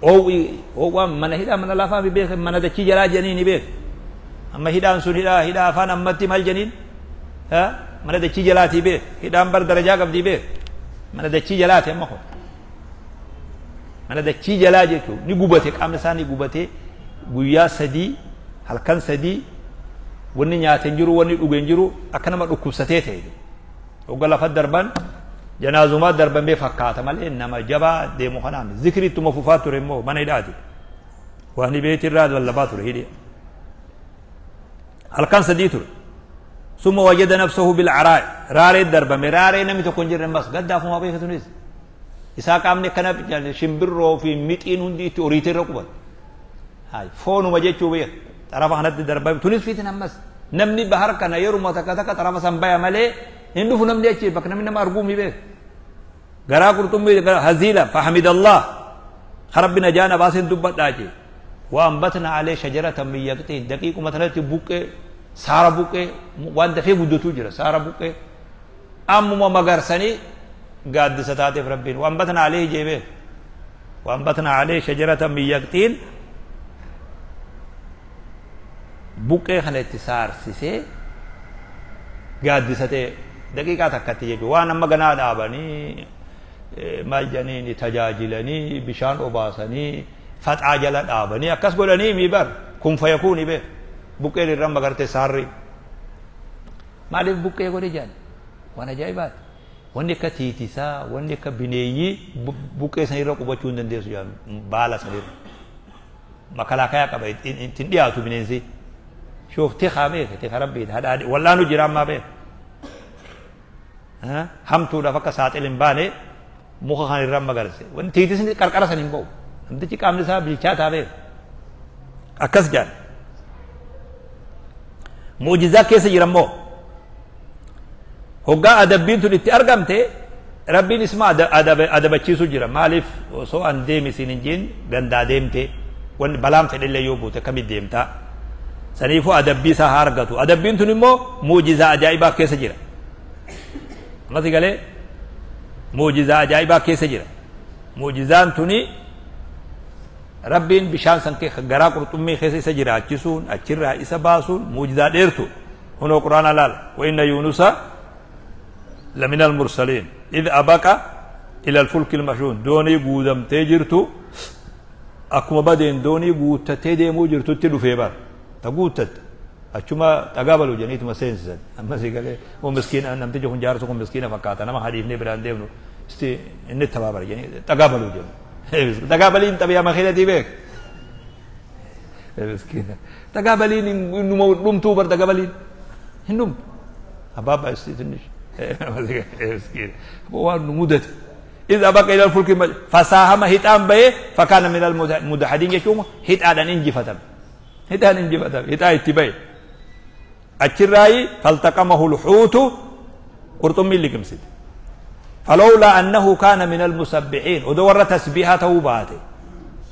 Oowwaan mana hidhaa mana lafaa mi beeka mana dachii jalaa jedhanii ni beeka. Amma hidhaan sun hidhaa afaan ammatti maal jedhaniin mana dachii jalaatii beeka. Hidhaan bar darajaa qabdii beeka. Mana dachii jalaati amma kun. Mana dachii jalaa jechuun ni gubate qaamni isaa ni gubate guyyaa 3 halkan 3 wanni nyaate hin jiru wanni dhuge hin jiru akka nama dhukkubsatee ta'e. Hogga lafa darban janaazumaa darban bee fakkaata malee nama jabaa deemu kanaan zikri ittuma fufaa ture immoo mana hidhaati. Waan beetii irraa lallabaa ture hidhee. Halkan 3 ture. Summa wajada nafsahu bil'araa raaree darbame raaree namni tokko hin jirre ammas gaddaafumaa beeka tunis. Isaa qaamni akkana shimbirroo fi mixiin hundi itti horiitee irra qubate. Foonuma jechuu beeka. Xarafa kanatti darbame tunis fiitin ammas. Namni bahar kana yeruma takka takka xarafa san baya malee hin dhufu namni achi bakka namni nama arguu mi beeka. Garaa qurxummii haziila fahamidallah rabbi najaana baaseen dubbadhaa jee. Waan batna alee shajaratan min yaqtiin daqiiquma tanatti buqqee saara buqqee waan dafee guddatuu jira saara buqqee ammuma magarsanii gaaddisa taateef rabbiin waan batna alee jee beeka. Waan batna alee shajaratan min yaqtiin buqqee kana itti saarsisee gaaddisa ta'e daqiiqaa takkatti jechuudha. Waan amma ganaa dhaabanii maal jedhanii tajaajilanii bishaan obaasanii faxaa jala dhaabanii akkas godhanii mi bar kun fayakuuni beeka. Buqqeen irra magarte saarri. Maaliif buqqee godhe jedhan waan ajaa'ibaati. Wanni akka tiitisaa wanni akka bineeyyii buqqee san irra qubachuu hin dandeessu jedhan baala san irra. Makalaakayaa qaba ittiin dhiyaatu bineensi. Shoof tikaa beeka tika rabbiin hadhaa wallaanu jira ammaa beeka. Hamtuudhaaf akka saaxil hin baane muka kan irra magarse. Wanni tiitisni qarqara san hin ba'u. Namtichi qaamni isaa bilchaataa beeka. Akkas jedhan. Mu'jizaa keessa jira immoo hoggaa adabbiin tun itti argamte rabbiin isma adabachiisu jira. Maaliif osoo an deemi siin hin jeen gandaa deemte wanni balaan fedhellee yoo buute akkamitti deemtaa? Saniifuu adabbii isaa haa argatu. Adabbiin tun immoo mu'jizaa ajaa'ibaa keessa jira. Ammas galee mu'jizaa ajaa'ibaa keessa jira. Mu'jizaan tuni rabbiin bishaan san garaa qurxummii keessa isa jiraachisuun achirraa isa baasuun mu'jizaa dheertu. Hunoo quraana laala. Wa inna yuunusa lamina almursaliin idh abaqa ila alfulki almashhuun. Doonii guutamtee jirtu akkuma badeen doonii guuttatee deemuu jirtutti dhufee bara. Ta guuttatte achuma dhagaa baluu jedhaniituma seensisan. Ammas galee oo miskiina namtichi kun jaarsa kun miskiina fakkaata nama hadiifnee biraan deemnu isti inni tabaabara jedhanii dhagaa baluu jedhu. Dhagaa baliin xabiyaa makiinatii beek. Miskiina dhagaa baliin innuma dhumtuu bar dhagaa baliin hin dhumtu. Abaabaa isti tinnish. Miskiina waan nu mudate. إذا بقى إلى الفلك فساهم هتان به فكان من المدحدين يشوم هتان إنجفتم هتان إنجفتم هتان اتباي أتشراي فالتقمه الحوت قرطم اللي كمسد فلولا أنه كان من المسبحين ودور تسبيحته باته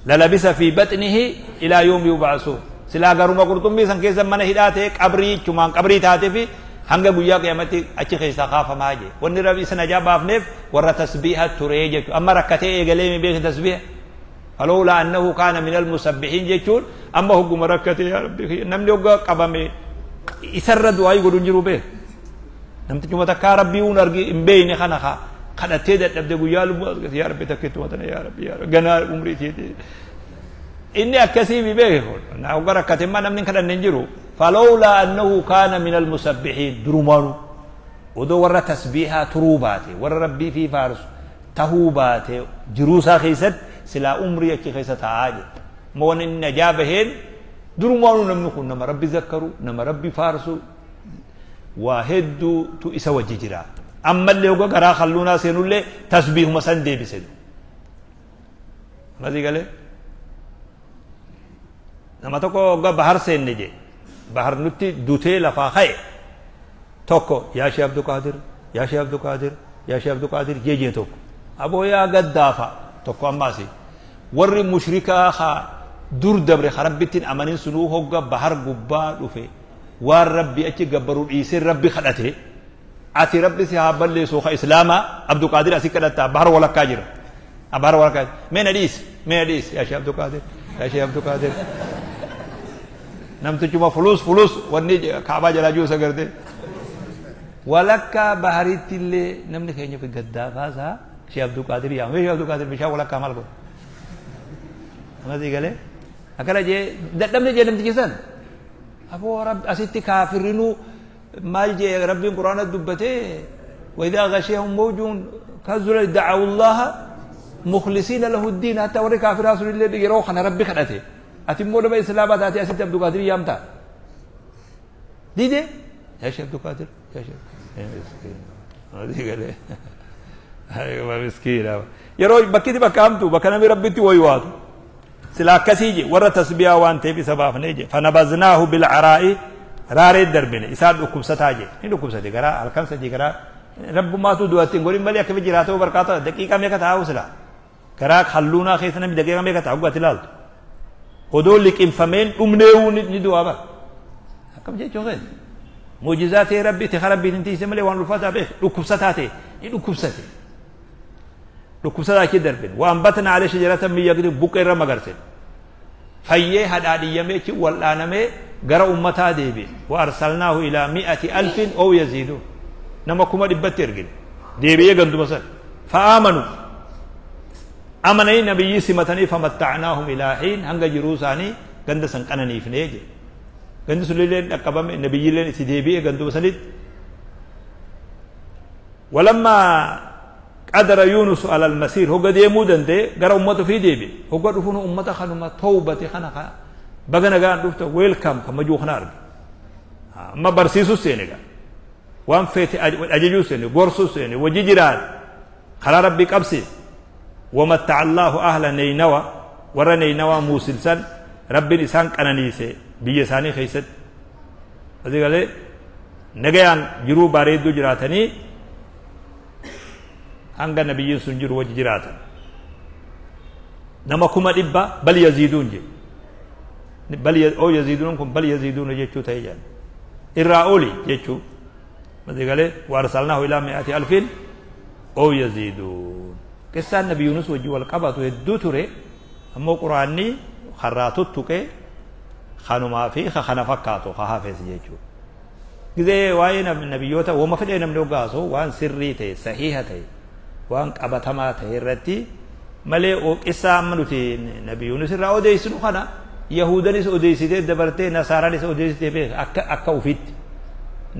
للبس في بطنه إلى يوم يبعثون. سلا غرما قرطم سن كيسا من هداته قبري چمان قبري تاته في hanga guyyaa qiyaamatti achi keessaa kaafamaa jee. Wanni rabbi isa najaa baafneef warra tasbiiha turee jechuudha. Amma rakkatee eegalee mi beekin tasbiiha. Falawlaa annahu kaana min almusabbihiin jechuun amma hogguma rakkatee yaa rabbi namni hoggaa qabame isarra du'aa godhu hin jiru beek. Namtichi takkaa rabbii uun argi hin beekne kana haa kadhattee dadhabde guyyaa lubbuu argate yaa rabbi takkittuma tana yaa rabbi yaa rabbi ganaa umrii tiiti. Inni akkasii mi beeke kun hoggaa rakkate immaa namni hin kadhanne hin jiru. فلولا أنه كان من المسبحين درمانو ودو ورا تسبيحة تروباتي ورا ربي في فارس تهوباتي جروسا خيست سلا أمري كي خيست عاجي مون النجابهن درمانو نمنكو نما ربي ذكروا نما ربي فارسو وهدو تو إسا وججرا أما اللي هو قرا خلونا سينو اللي تسبيح مسان دي بسيدو ما زي قال Nama tokko hogga bahar seenne je bahar nutti dutee lafaa ka'e tokko yaa Shee Abduqaadir yaa Shee Abduqaadir yaa Shee Abduqaadir jee jee tokko aboo yaa gaddaafa tokko ammaasi warri mushrikaa ka dur dabre ka rabbitti hin amanin sunuu hogga bahar gubbaa dhufe waan rabbi achi gabbaru dhiisee rabbi kadhate ati rabbi si haa balleessu ka islaamaa Abduqaadir asi kadhatta bahar walakkaa jira bahar walakkaa mee na dhiisi mee na dhiisi yaa Shee Abduqaadir yaa Shee Abduqaadir namtichuma fulus fulus wanni kaabaa jalaa jiru isa garte walakkaa baharitti illee namni keenya fi gaddaafaa isaa Shee Abduqaadir yaama Shee Abduqaadir bishaan walakkaa maal godha amma sii galee akkana jee dadhabne jee namtichi san aboo rabbi asitti kaafirrinuu maal jee rabbiin quraana dubbatee وإذا غشيهم موج كالظلل دعوا الله مخلصين له الدين حتى وري كافر رسول الله yeroo kana rabbi kadhate ati immoo nama islaamaa taatee asitti Abduqaadir yaamta dide yaa Shee Abduqaadir yaa Shee miskiina miskiina yeroo bakki bakka hamtu bakka namni rabbitti waywaatu sila akkasii je warra tasbiyaa waan ta'eef isa baafnee je fanabaznaahu bilcaraa'i raaree darbine isaan dhukkubsataa je ni dhukkubsate garaa halkan sadii garaa rabbumaatu du'atti hin godhin malee akkami jiraatoo barkaata daqiiqaa meeqa taa'u sila garaa halluunaa keessa namni daqiiqaa meeqa taa'u ati ilaaltu odoo liqimfameen dhumneewuu ni du'aa bara akkam jechuu keessa muujizaa ta'e rabbi itti rabbiin hin tiise malee waan ulfaataa beek dhukkubsataa ta'e ni dhukkubsate dhukkubsataa achi darbin waan batna alee shajaratan min yaqdin buqqee irra magarse fayyee hadhaadhiyyamee achi wal'aanamee gara ummataa deebi'e wa arsalnaahu ilaa mi'ati alfin ow yaziidu nama 100,000 ergine deebi'ee ganduma san fa'aamanu amananii nabiyyii simatanii famatta'naahum ilaa hiin hanga jiruu isaanii ganda san qananiifnee jedhe gandi sunillee dhaqqabame nabiyyiilleen itti deebi'e ganduma sanitti walammaa qadara yuunus ala almasiir hogga deemuu danda'e gara ummata ofii deebi'e hogga dhufuun ummata kanuma tawbate kana baga nagaan dhufta weelkaam kammajuu kana arge amma barsiisus seene gaa waan feete ajajuu seene gorsuu seene wajji jiraate karaa rabbii qabsiise ومتع الله أهل نينوى ور نينوى موسلسن رب إنسان قنانيسه بيا ثاني خيست هذه قال نجيان جرو باريدو جراتني هنگا نبيين سنجر وجه جراتن نما كما دبا بل يزيدون جي بل او يزيدون كم بل يزيدون جيتشو تيجان الراولي جيتشو هذه قال وارسلناه إلى 100,000 أو يزيدون قصة النبي يونس وجه والقبط هدو تري أما قرآني خراتو تكي خانو ما في خنا فكاتو خحافظ جيتشو gizee waa'ee nabiyyoota wama fedhee namni hoggaasu waan sirrii ta'e sahiha ta'e waan qabatamaa ta'e irratti malee qissaa amma nuti nabi Yuunus irraa odeessinu kana yahudanis odeessitee dabartee nasaaraanis odeessitee beeka akka akka ufitti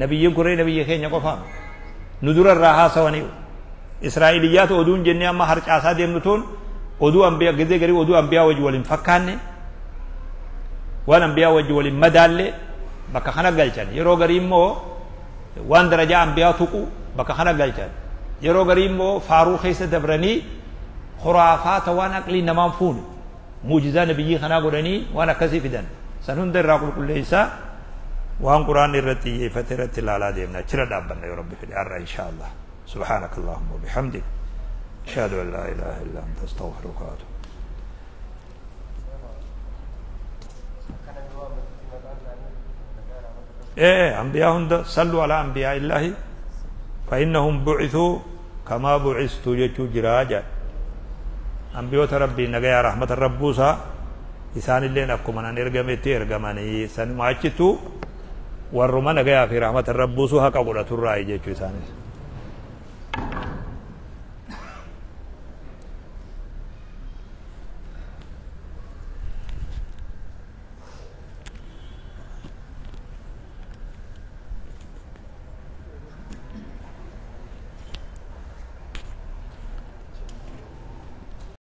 nabiyyiin kuree nabiyya keenya qofaa nu dura irraa haasawanii israa'iliyyaata oduun jennee amma harcaasaa deemnu tun oduu ambiyaa gizee garii oduu ambiyaa wajji waliin fakkaanne waan ambiyaa wajji waliin madaalle bakka kana galchan yeroo garii immoo waan darajaa ambiyaa tuqu bakka kana galchan yeroo garii immoo faaruu keessa dabranii khuraafaata waan aqlii namaan fuune muujizaa nabiyyii kanaa godhanii waan akkasii fidan san hunda irraa qulqulleessaa waan quraanni irratti xiyyeeffate irratti ilaalaa deemna achirra dhaabbanna yoo rabbi fedhe har'a inshaa allah سبحانك اللهم وبحمدك أشهد أن لا إله إلا أنت أستغفرك وأتوب. إيه أنبياء صلوا على أنبياء الله فإنهم بعثوا كما بعثت يجو جراجا أنبياء ربي نجا رحمة ربوسا إسان اللي نكم أنا نرجمتي إرجماني سن ما أشتو والرومان نجا في رحمة ربوسا هكذا قلت الرأي جيتو إسان.